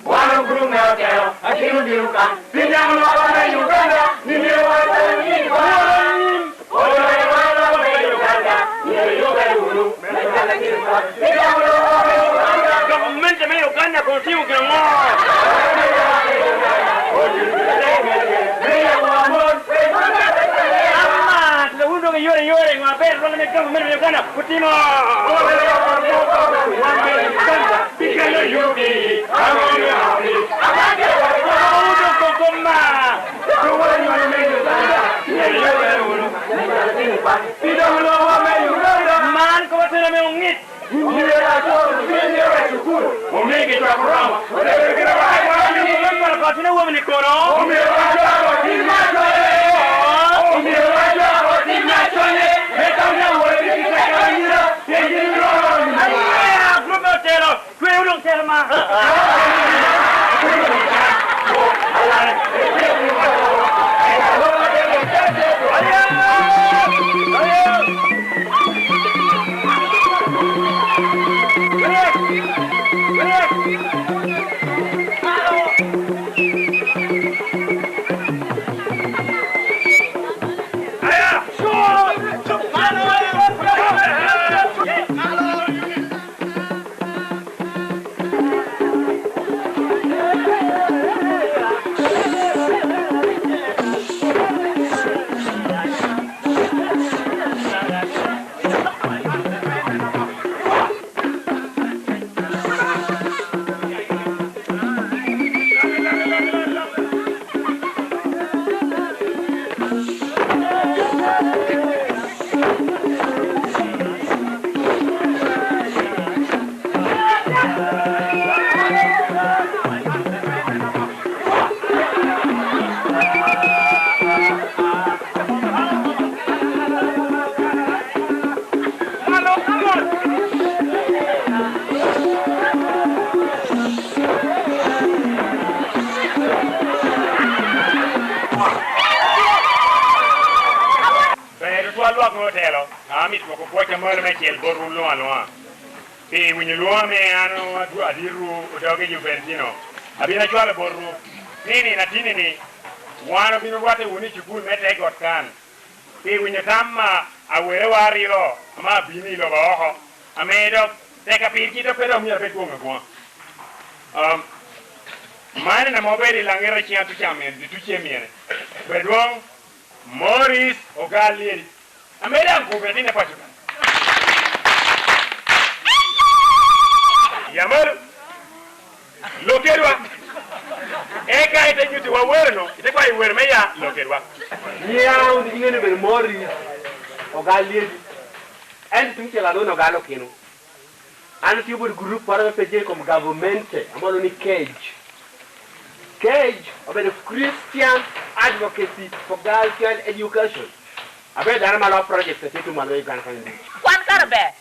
Wan ogulu me otelo, akin obino kan. Pi dano lwak me Uganda, ni myero wan okwany ni wan. Odoŋ wan lwak me Uganda, myero yubere wunu. Gavumenti me Uganda kono timo gin aŋo? Ama, tye wun dok iyore yore, ŋo aber rwom ame gavumenti me Uganda otimo? Wan me Uganda, pi kelo yugi, wan me yugi. Ama wun dok koko ma. Man kop ateni ame oŋit. Myero acwalo piny i cukul, omigi cwak oromo, obedo gire wa. Myero acwalo tim me aconye. Myero acwalo tim me aconye, me tam ya wore pi kite kara nyira, pien gin oromo. Aya, group me otelo. Twe wunu telo man. Ber tutwal lwak me otelo, amito dwoko pwoc a malo meicel botwu luŋ aluŋa. Pi winyo lwoŋo ame an adwo-, aditwu Odoge Jubertino, abino acwalo botwu ni, nino atinni-ni, wan obino rwatte wunu i cukul me te got kan. Pi winyo tam a awerewa aryo ame abino i lobo oko, ame dok tek a pirgi dok pe dok myero abed gwoŋ agwoŋa. Um, man en ame obedo i laŋet a ciŋ atuca myero, atuca myero. Ber dwoŋ, Morris Ogal Lyeti, ame daŋ kome atin i paco ka. Ya malo, lokedwa. Eka ite nyutiwa wero-nu, ite kwayo wero me ya, lokedwa. Nyiŋa wun iŋeo ni obedo Morris Ogal Lyeti. En tuŋ cel Aruna Ogal Okino. An atio bot gurup moro ame pe tye i kom gavumenti, ame olwoŋo ni CAGE. CAGE obedo Christian Advocacy for Girl Child Education. Abedo dano ame loko project a tye tuŋ malo i Uganda kanyo ducu. Kwan kare ber.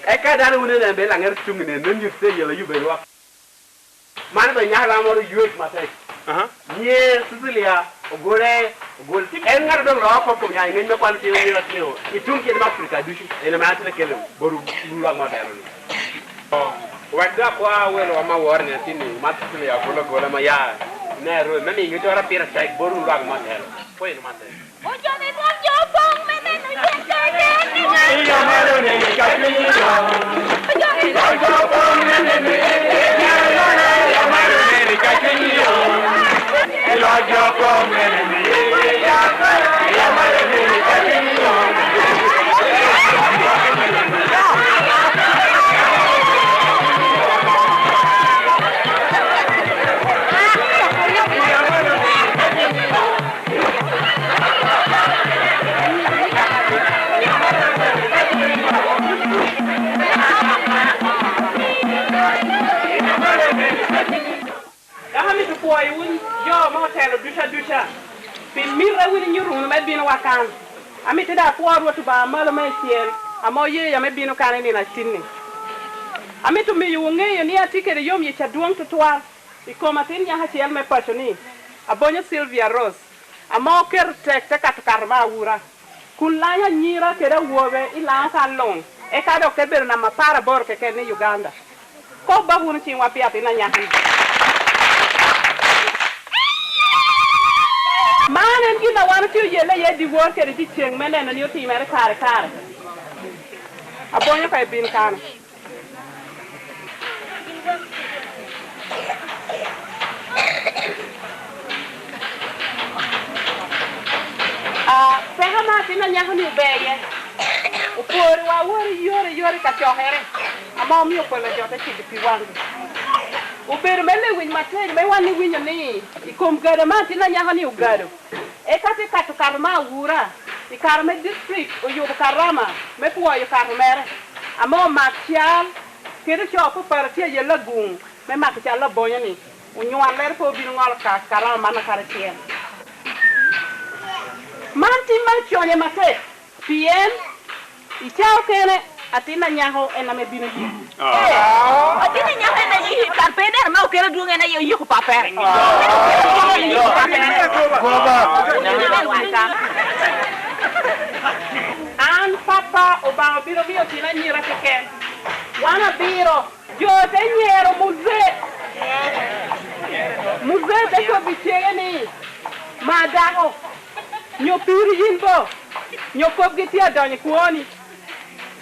Eka dano wun oneno bene laŋet ocuŋ i nino, me nyutte yelo yubbe lwak. Man bene nyako dano moro oywek matek. Aha. Nyiŋe Cecilia Ogole, Ogol. En ŋat a doŋ loo oko kom ya i ŋec me kwano tino myero atino i tuŋ kit me Africa ducu. En ame an atye ka kelo bot lwak me otelo-ni. Wek dok kwa welo ame aworo ni atin-ni, Martin Cecilia Ogol Ogol ame ya i Nairobi, me miyo ŋeccoro pire tek bot lwak me otelo. Pwony matek. Ocobo i dwon jo opoŋ me neno cen kede. Dok amito pwoyo wun jo me otelo ducu aduca, pi mitte wun inyuto wunu me binowa kan. Amito daŋ apwo Rwot Obaŋa malo meicel, ame oyeya me bino kan i nino atinni. Amito miyowu ŋeyo ni atye kede yomyec adwoŋ tutwal i kom atin nyako acel me paco-ni, Abonyo Sylvia Rose, ame oketo tek te kato kato me awura, kun lanyo anyira kede awobe i Laŋo kan luŋ. Eka dok te bedo namba apar aboro keken i Uganda. Kok ba wunu ciŋwa pi atin anyaka-ni. Man en gin a wan otye oyelle iye dyewor kede dyeceŋ me neno ni otimere kare kare. Abonyo ka ibin kano. Ah, peko me atin anyaka-ni ober iye. Oporo wa woro i yore i yore i kacokere, ame omio pol a jo te cido pi waŋgi. Obedo me lewic matek me wan iwinyo ni i kom gado me atin anyaka-ni ogado, eka te kato kato me awura i kare me district oyubo karama me pwoyo kato mere, ame omak cal kede ocoo apapara tye aye laguŋ me mako cal abonyo-ni, onywallere pe obino ŋolo ka-, karama man akare acel. Man tim me oconye matek, pien i ca okene atin anyako en ame bino yiki. Atin anyako en ayiki, kar pe ineno me okelo adwoŋ en aye oyiko pappere. An, Papa, Obaŋa obino miyo tin anyira keken. Wan abiro. Jo te nyero Muzee. Muzee te kobbi cege ni, "Ma dako, nyo piri yin bo, nyo kopgi tye adonyo i kwoni."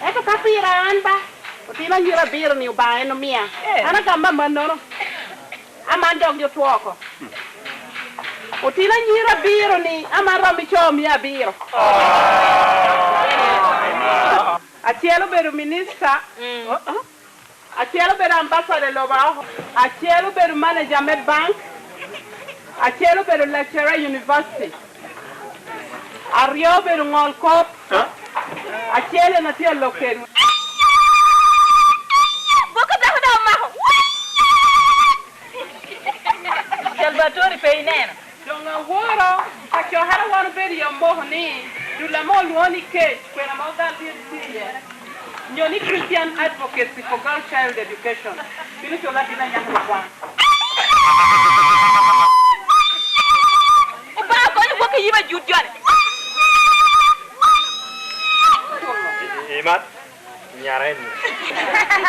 Ento ka pira an ba, otino anyira abiro-ni Obaŋa en omia. An agamo amannono. Aman dok jo two oko. Otino anyira abiro-ni, aman rom i coo mia abiro. Acel obedo minista. Acel obedo ambassador i lobo oko, acel obedo manager me bank, acel obedo lecturer i university, aryo obedo ŋol kop, acel en atye alok kedwu. Gwok dako daŋ omako. Salvatore pe ineno. Doŋ aworo, kacokere wan obedo i omoko ni, dul ame olwoŋo ni kec, kwena ma ogal bino tye iye, nyo ni Christian Advocacy for Girl Child Education, bino culo atin anyaka me kwan. Obaŋa kony gwok i yim ajut joni. Imat. Nyara eni.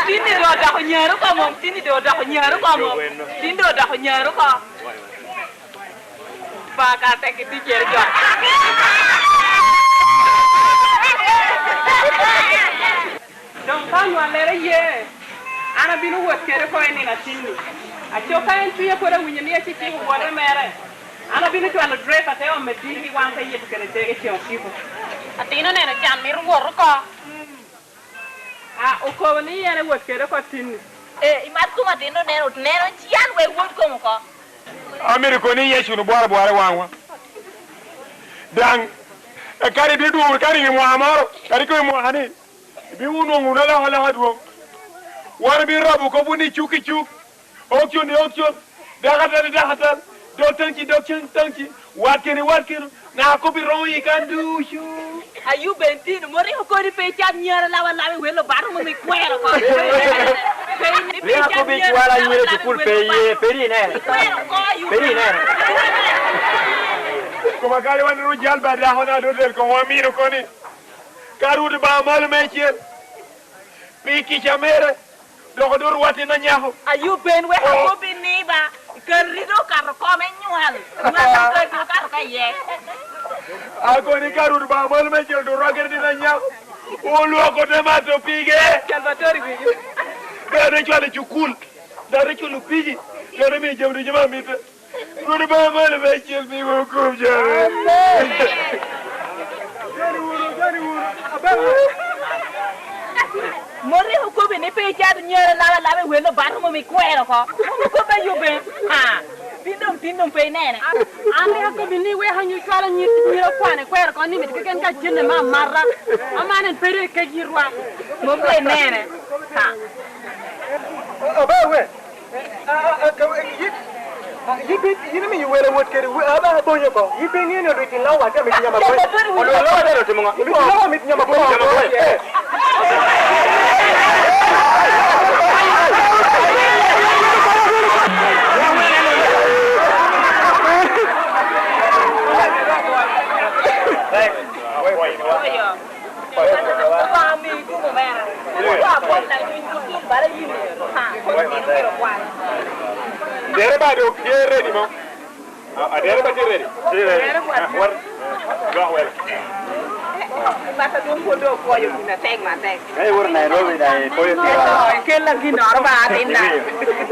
Tin-ni doŋ odoko nyaro oko mom, tin-ni doŋ odoko nyaro oko mom. Tin doŋ odoko nyaro oko. Paka tek i ticere jo. Doŋ ka onywallere ye, an abino wot kede oko i nino atin-ni. Aco ka en cwinye pwod awinyo ni eciciko wote mere, an abino cwalo drep ate omo i diki wan te yito kede tege ceŋ ociko. Atin oneno can mito wot oko. A, okobo ni en ewot kede oko tin-ni. Ee, imat kom atin oneno, neno can wek wot kom oko. Amito kono ni Yecu-nu bwaro bwara i waŋwa. Daŋ, e kadi ibino dwogo wunu kadi i mwa moro, kadi kono i mwaka-ni, ibino wunu nwoŋo wunu alokaloka adwoŋ. Wan obino rabo kop wunu i cuk i cuk. Okcon i okcon, dakatal i dakatal, dog taŋci i dog taŋci, wat keno i wat keno, naka kop iromo i kan ducu. Ayub en tino, mot rik okoni pe icat nyara lawa lawa i welo bato mom ikwero oko. Rik akobo icwalo anyira i cukul pe iye, pe ri ineno. Pe ri ineno. Koma kadi wan ru jal ba dako na dotel kong wamino koni. Ka Rwot Obaŋa malo meicel, pi kica mere, dok odoro watin anyako. Ayub en wek akobbi ni ba, i kare rito okato oko me nywal, nywal okato okato ka iye. Akoni ka Rwot Obaŋa malo meicel odoro akene tin anyako, olwoko te mato pige. Salvatore wigi. Bene cwalo i cukul, dok te culo pigi, dok te miyo jami ducu ma mitte. Rwot Obaŋa malo meicel miwa kop jare. Amen. Mot rik okobo ni pe icato nyara laba laba i welo bato mom ikwero oko. Mom okobo ayube. Ah, tin doŋ tin doŋ pe inene. An rik akobo ni wek onyo cwalo nyir, nyir okwane kwero oko ni mit keken ka cenne me amata. Aman en pe rik kec yitwa. Mom pe inene. Ah. Obe we. Yin, yin imiyo wele wot kede aba abonyo oko. Yin pe iŋeo ni olwit in lawa te mit nyama boy. Olwit lawa te otimo ŋo? Olwit lawa mit nyama boy. Nyama boy. Eh. Thanks. Oyo. Oyo. Oyo. Ado tye ready mo? A-, adere ba tye ready? Tye ready. Ah, war. Dwok wele. Bata dum pwod dok kwoyo gin atek matek. Ka iwor Nairobi da, ipoyo tye. Kella ginnoro ba atinna.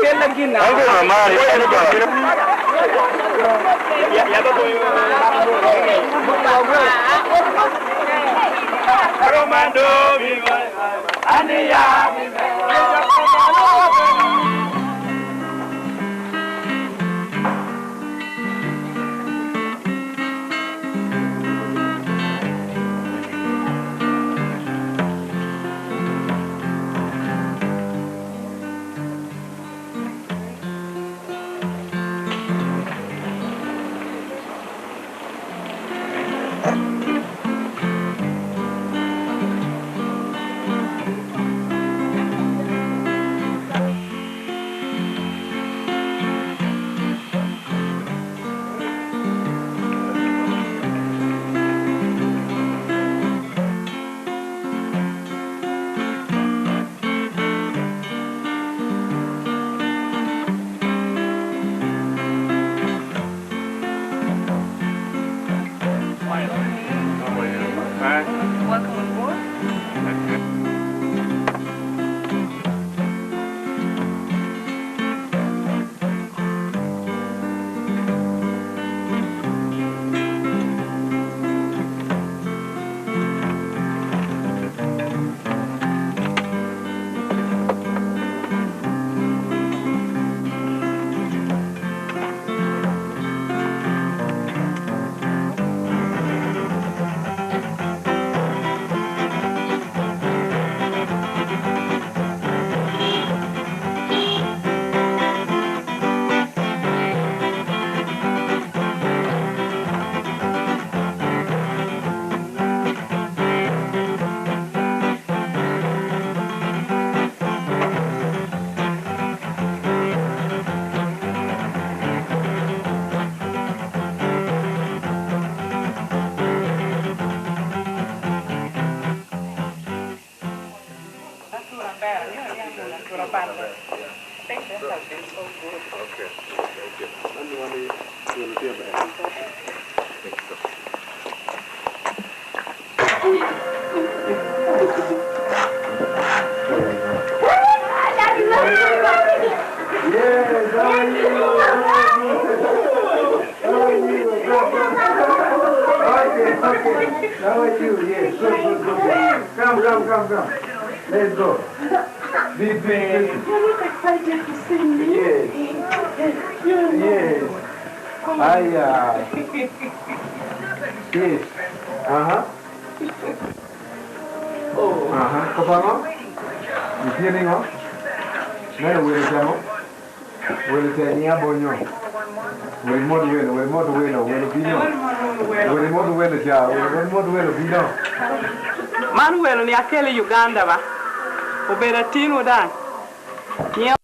Kella ginnoro. An kono amari, an kono. Ya, ya, ba boyo. Romando, viva. Welcome on board. Atura ber, you know, yeah, atura ber. Thank you. Okay, thank you. Yes, how are you? How are you? Okay, okay. How are you? Yes, good, good, good, good. Come, come, come, come. Let's go. Be, be, be. You're not excited to see me? Yes. You know. Yes. I, uh, yes. Uh-huh. Oh. Uh-huh. Kop aŋo? Itye niŋo? Neno welo camo? Welo ca nyiŋ abonyo. Welo imot welo, welo imot welo, welo bino. Welo imot welo ca, welo imot welo bino. Man welo ni akelo i Uganda ba. Obedo atinwu daŋ. Nyiŋ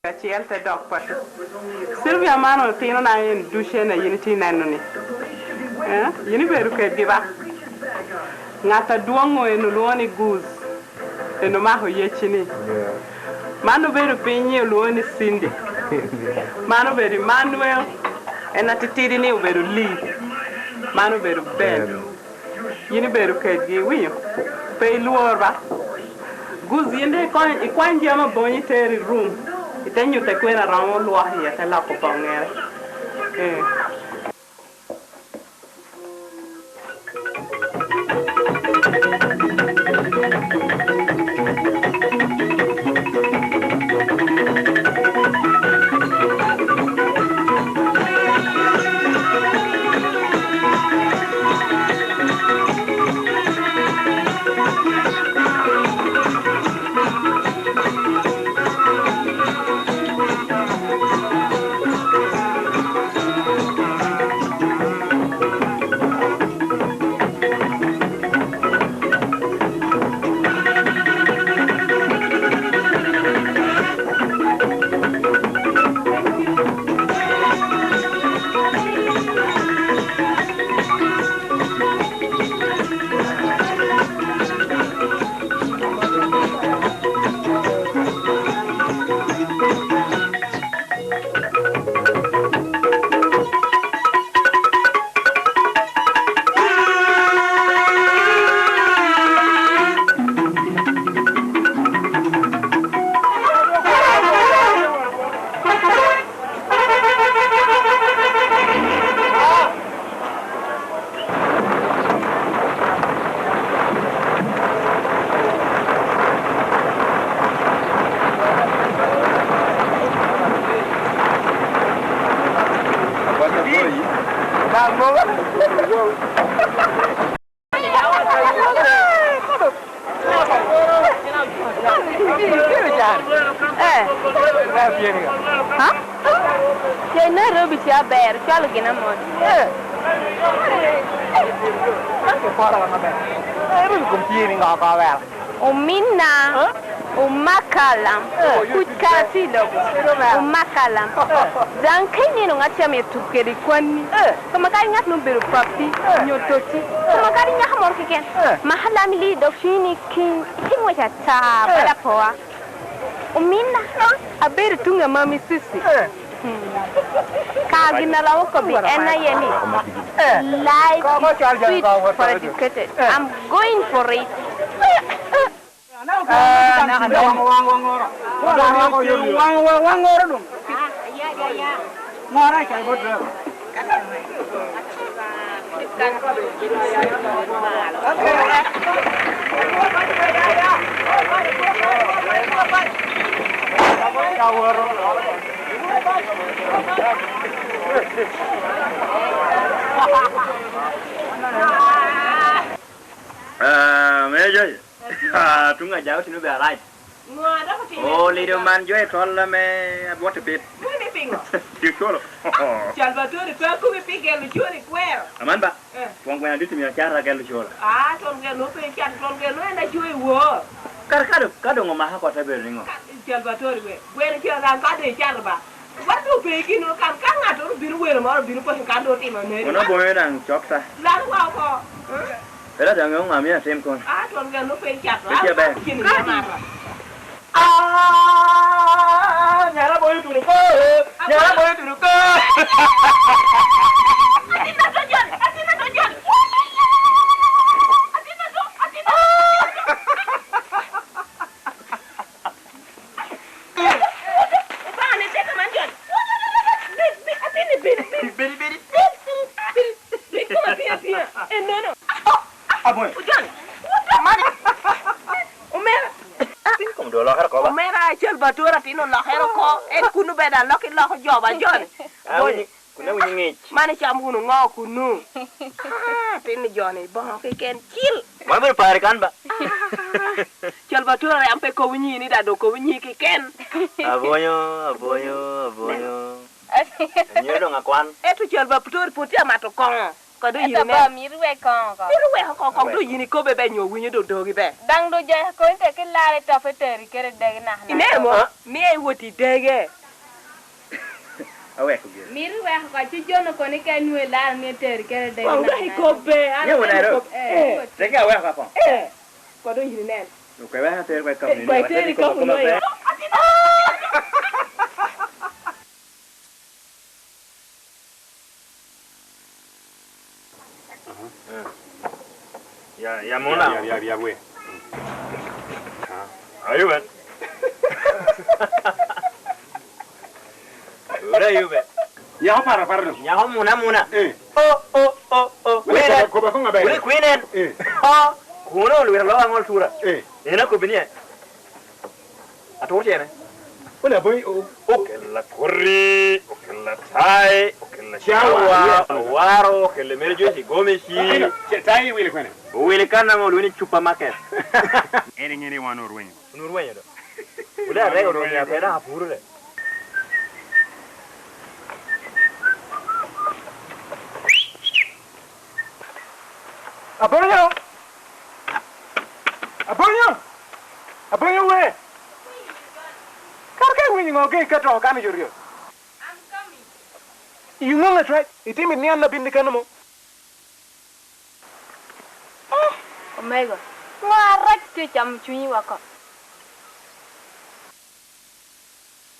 acel te dok paco. Sylvia, man otinona en ducen a yin itye neno-ni. Eh? Yin ibedo kedgi ba? Ŋat adwoŋ en olwoŋo ni Guz. En omako yecci-ni. Yeah. Man obedo piny-nyi olwoŋo ni Cindy. Man obedo Emmanuel. En atitidi-ni obedo Lee. Man obedo Ben. Ben. Yin ibedo kedgi, iwinyo? Pe ilwor ba. Guz, yin daŋ ikony, ikwany jami abonyi iter i rum, ite nyutte kwene a romo lwok iye, te loko boŋŋere. Eh. Ha? Cen Nairobi ca ber, cwalo gin amot. Nairobi kom tye ni ŋo ka ber? Ominna, omakalam, kuc karatido, omakalam. Daŋ ka ineno ŋat ca mito tuko kede kwanni, koma kadi ŋat ma obedo pappi, nyo totti, koma kadi nyako moro keken, maka lam ili i dog cunyi ni king, king wec ata, bala poa. Ominna, abedo tuŋ amami Cici. Ka gin a romo kobbi en aye ni, life is sweet for educated. I'm going for it. Ah, me Joy. Ah, tuŋ aja otino be arac. Ŋo a dok otime? Olido man jo i tol ame abwot i pit. Moni piŋo? Tye colo. Salvatore pe akobi pi gelo cwari kwero. Aman ba? Eh. Twon gweno adit myero acat agelo colo. Ah, twon gweno pe icat, twon gweno en aco i wor. Kara ka do-, ka doŋ omaka oko te bedo niŋo? Ka-, Salvatore gwe-, gweno cero daŋ ka doŋ icato ba. Wan doŋ pe i gin kan ka ŋattoro obino welo moro obino paco kan doŋ otimo aneri. Kono boŋe daŋ cok ta. Lal wa oko. Eh? Ela daŋ ŋo amio atim kono? Ah, twon gweno pe icato. Pe ce ber. Ah, cin ni amata. Ah, nyara boyo tuno ko. Nyara boyo tuno ko. Atin ato John, atin ato John. Atin ato, atin ato. Obane teka man John. Bed, bed, atin ni bed, bed. Bed, bed. Bed, bed. Bed koma piŋ apiŋa. Enono. Aboy. John. Mani. Omera. Tin kom do lokere ko ba? Omera acel batura tin olokere oko. En kun obed alok iloko jo ba John. Ah, Boy. Winy, kun awinyo ngec. Mano icamo wunu ŋo kunu? Ah, tin ni John iboŋo keken cil. Wan bene pare kan ba? Cal batura yam pe kobo nyini da do kobo nyi keken. Abonyo, abonyo, abonyo. Anyo doŋ akwan. Eto cal batura pwod tye amato koŋo. Kodi yin inen. Ento ba mito wek koŋ oko. Mito wek oko, kong to yin ikobe be nyo winyo do dogi be. Daŋ do jai koni te ki lare tope teri kede degi nak nak. Ineno mo? Ah. Mia iwot i dege. Aweko gire. Mito wek oko ci jono koni ka inwe lare ni teri kede degi nak nak. Kong dok ikobbe, an. Ni wun ero. Eh, eh. Teke aweko ako. Eh. Kodi yin inen. Okwe wek ater wek kamni. Kwe teri kamni. Aha. Eh. Ya, ya mona. Ya, ya, ya, ya, we. Ah. Ayuben. Ora ayuben. Nyako para para no. Nyako muna muna. Eh. Oh, oh, oh, oh. Wele. Wele. Koba, koba ko ngabe. Wele kwinen. Eh. Oh, kuno lwera lo angol tura. Eh. Ena kobini. Atur cene. Wala boy, o-, okella kori, okella tai, okella cawa, cawa, yeah, awaro, okella mere jo ci gomi ci. Eno, ce-, tai iwili kwene? Owili kan ame olwongo ni supermarket. En ing'e ni wan orwenyo. Wan orwenyo do. Wala arego do nya pena apuro le. Abonyo! Abonyo! Abonyo we! Kara ka iwinyo ŋo ka iketo oko kan oyotoyot? Iwinyo ŋo atwal? Itimo i nian abin kano mo? Oh, omego, ŋo arac tye camo cunyi woko?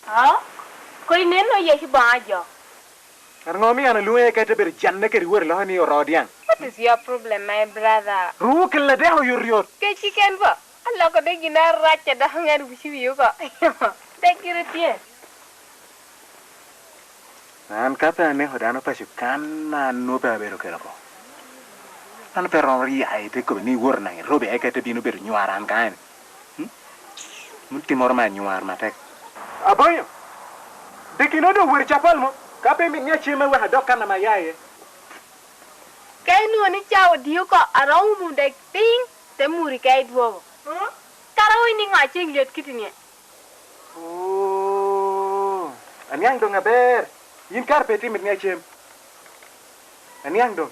Oh, kodi neno yec boŋo ajo. An ŋo omio an alwoŋi eka ite bedo janne kede wot i loka ni oro dyaŋ? What is your problem, my brother? Ru kella dek oyotoyot. Kec keken bo, aloko de gin arac a dako ŋat wici wi oko. Dek gire tye. An ka pe aneko dano paco kan, an nwo pe abedo kelo oko. An pe romo ya ite kobo ni iwoto naŋ irobe eka ite bino bedo nywara an kany. Hmm? Mot timmoro me anywar matek. Abonyo, dikino doŋ weri capal mo, ka pe mit ni acem me wek adok kan ame aya iye. Ka inwoŋo ni cawa odie oko, aromo wumo dek piny, te muri ka idwogo. Hmm? Kara winy ni ŋo aceŋ lyet kiti nie? Oh. Aniaŋ doŋ aber. Yin kara pe itimmi ni acem. Aniaŋ doŋ.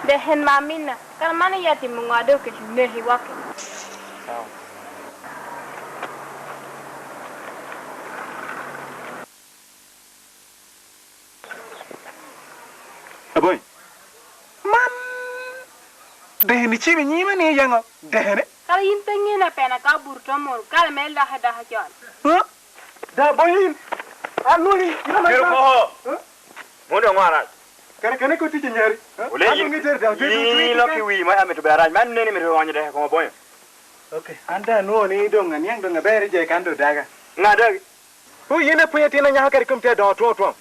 Dek en ma aminna, kara man iya timo ŋo a dok kec neki waki? Aboŋo. Man. Dek en icimo i nyima ni iye ŋo? Dek en. Kara yin pe ŋina pena ka obur tomoro, kare me lake daka con. Huh? Da boyin. Aluni. Kero koko. Huh? Mondo ŋo arac? Kare kene ko tic nyari. Huh? Ole yin. Yin lok i wi ma amito be arac. Man nene mito ronyo dek koko boyo. Okay. An da nuo ni dong aniang dong aber je kan do daga. Ŋa dagi? Wu yin apwony atin anyaka kadi kom tye adoŋo twoŋ twoŋ.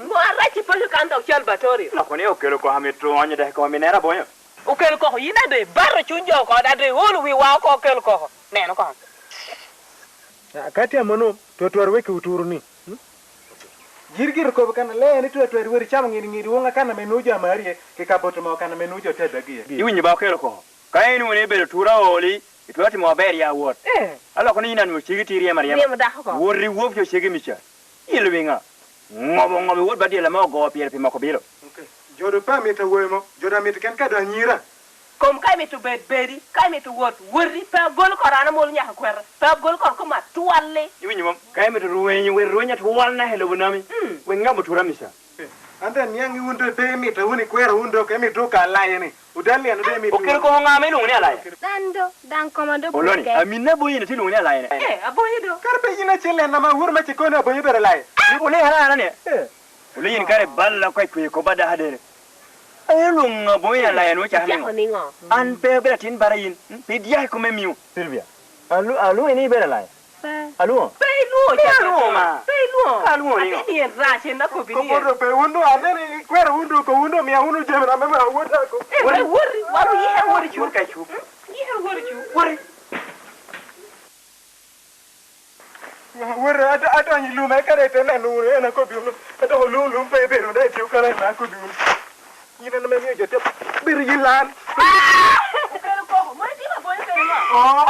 Ŋo arac i paco kan dok Salvatorio? Loko ni okelo koko amito onyo dek koko minera bonyo. Okelo koko yin ado ibato cuny jo oko ado ado iolo wiwa oko okelo koko. Neno koko. Ka tye amono, twatwar wek oturo ni. Girigiri okobo kan aler ni twatwar weri camo ŋidi ŋidi woŋ akan ame nwoŋo jo amarye, kika boto moo kan ame nwoŋo jo te adagi iye. Iwinyo ba okelo koko. Ka in wunu ibedo turo aoli, itwero timo aber ya wot. Aloko ni yin anwoŋo cegi ti ryemo aryema. Ryemo dako oko. Wot i wop jo cegi mica. Ilo wi ŋa? Ŋobo ŋobo i wot badyel ame ogo pyere pi moko bilo. Jodo pe amito awoyo mo, jodo amito ken kado anyira. Kom ka imito bed bedi, ka imito wot woti, pe agolo kor an amolo nyaka kweta, pe agolo kor kom atwalli. Iwinyo mom? Ka imito rwenyo, wet rweny atwal naka i lobo nami. Wek ŋa otura mica. An te niaŋ wun doŋ pe imito wunu ikwera wun dok, imito ka alaye ni. Odal lian doŋ imito. Okelo koko ŋa ame iluŋo ni alaye? Dan do, dan koma do Oloni, buke. Aminna aboyi ni ti luŋo ni alaye ne. Eh, aboyi do. Kar pe yin acel en ame awuro me cikoni aboyi bedo alaye. Ni buli hara hara ni. Eh. Oli yin kare bal la kwa kwe ko bada hadere. Aye luŋo aboyi alaye no caka niŋo? Cako niŋo? An pe abedo atin bara yin. Pe diak kome miu. Silvia. Alu alu ni ibedo alaye. Pe. Alwoŋo? Pe ilwoŋo Pe ca alwoŋo ma. Pe ilwoŋo. Ka alwoŋo niŋo? Ateni en rac en akobi ni en. Kopo do pe wun do aneni ikwero wun do ko wun do mia wun ojami na me ma awot ako. Eh, wori, wori, wori, yika wori cu. Wori ka cu. Yika wori cu. Wori. Wori, adonyo i lum eka dek te neno wunu en akobi wunu. Adoko lum lum pe ibedo dek tye okana en akobi wunu. Yin en ame imio jo te bito yi lan. Okelo koko, mom itimo aboyo kede ŋo? Oo,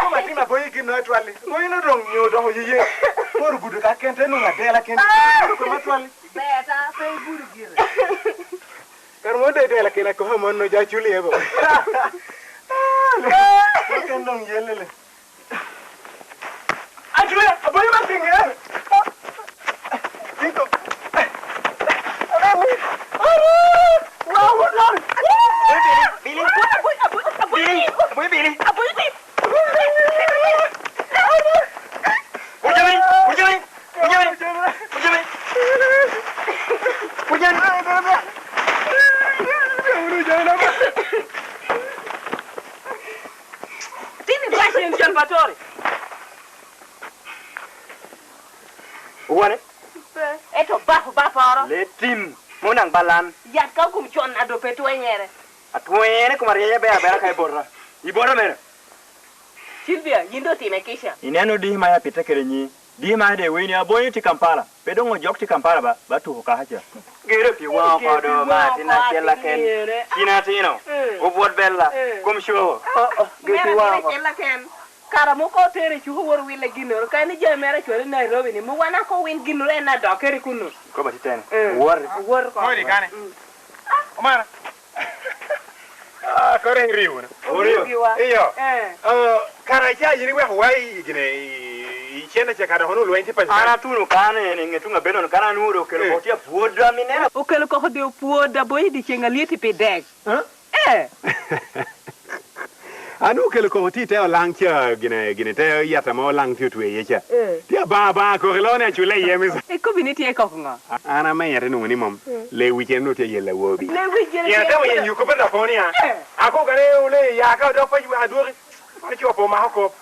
koma atimo aboyo gin no atwalli. Aboyo no doŋ nyo dok oye ye. Koro gudo ka ken te nwoŋo adela ken. Gudo koma atwalli. Beta, pe ibudo gire. Kara mom doŋ idela kena koko mon no ja culi ebo. Ken doŋ yelele. Atwea, aboyo man pi ŋer. Tito. Abemi. Ara. Wa wodon. Bili. Bili. Bili. Aboyo bili. Aboyo bili. Pujami. Pujami. Pujami. Pujami. Pujami. Tin ibac en Salvatore. Owone? Pe. Ento bap baporo. Le tim, mom daŋ balan. Yat ka okum con ado pe twenyere. Atwenyere kom aryeny aber abera ka ibota. Ibota mere? Silvia, yin do time kica. Ineno diki ma apitte kede nyi. Dima de wini abonyo tye Kampala. Pe doŋ ojok tye Kampala ba, ba tuko kaka ca. Gero pi waŋo kodo ma atin acel aken. Cina atino. Obwot bella. Kom co. Oh, oh, gero pi waŋo kodo. Acel aken. Kara moko otere cuko woro wille ginnoro. Ka ni jami mere acwalo i Nairobi ni, mo wan ako win ginnoro en adokere kuno. Koba titene. Wori. Wori kodo. Kodi kane. Omana. Ah, kore iriwo na. Oriwo. Iyo. Eh. Oh, kara cha yini wek wai gine i chene che kada hono lwen ti pa. Ana tunu kane ni ngetu ngabeno kana nuro kelo koti apuoda minera. Okelo koko de opuoda boyi di chenga lieti pi dek. Huh? Eh. Anu okelo koko ti te olang cha gine gine te yata ma olang ti otwe ye cha. Eh. Ti aba aba koko lone achule ye misa. Ikobi ni tie koko ngo? Ana me yata nungu ni mom. Le wichene no tie yela wobi. Le wichene. Ya ta ye nyuko pa da poni a. Ako kare ole ya ka do pa adwori. Ani cho po ma ko.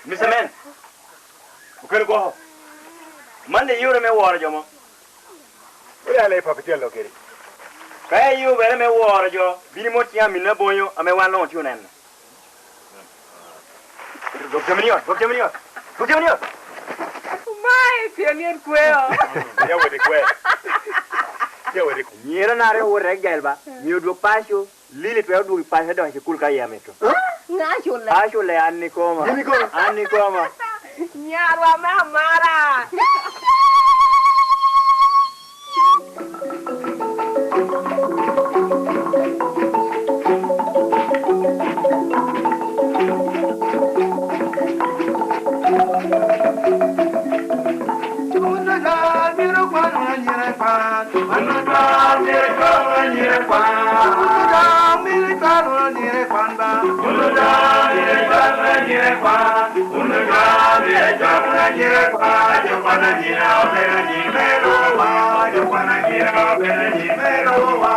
Misa men. Okelo koko. Man de yore me woro jomo. Oyale papa tye alokere. Ka iyubere me woro jo, bino mot ciŋ aminni abonyo ame wan luŋ otye oneno. Dwok jamini ot, dwok jamini ot, dwok jamini ot. Omae, pien yen kweo. Ya wede kwe. Myero nare owot ek jail ba. Myero odwog paco. Lili twero dwogo i paco dok i cukul ka yam ito. Ŋa culle? Aculle an ikoma. In ikoma? An ikoma. Nyarwa me amara. Wun oda myero kwan wunu anyira i kwan. Wun oda myero kwan wunu anyira i kwan. Wun oda myero kwan wunu anyira i kwan ba. Wun oda myero kwan wunu anyira i kwan. Wun oda myero kwan wunu anyira i kwan. Jo kwan anyira obedo anyi me lowa. Jo kwan anyira obedo anyi me lowa.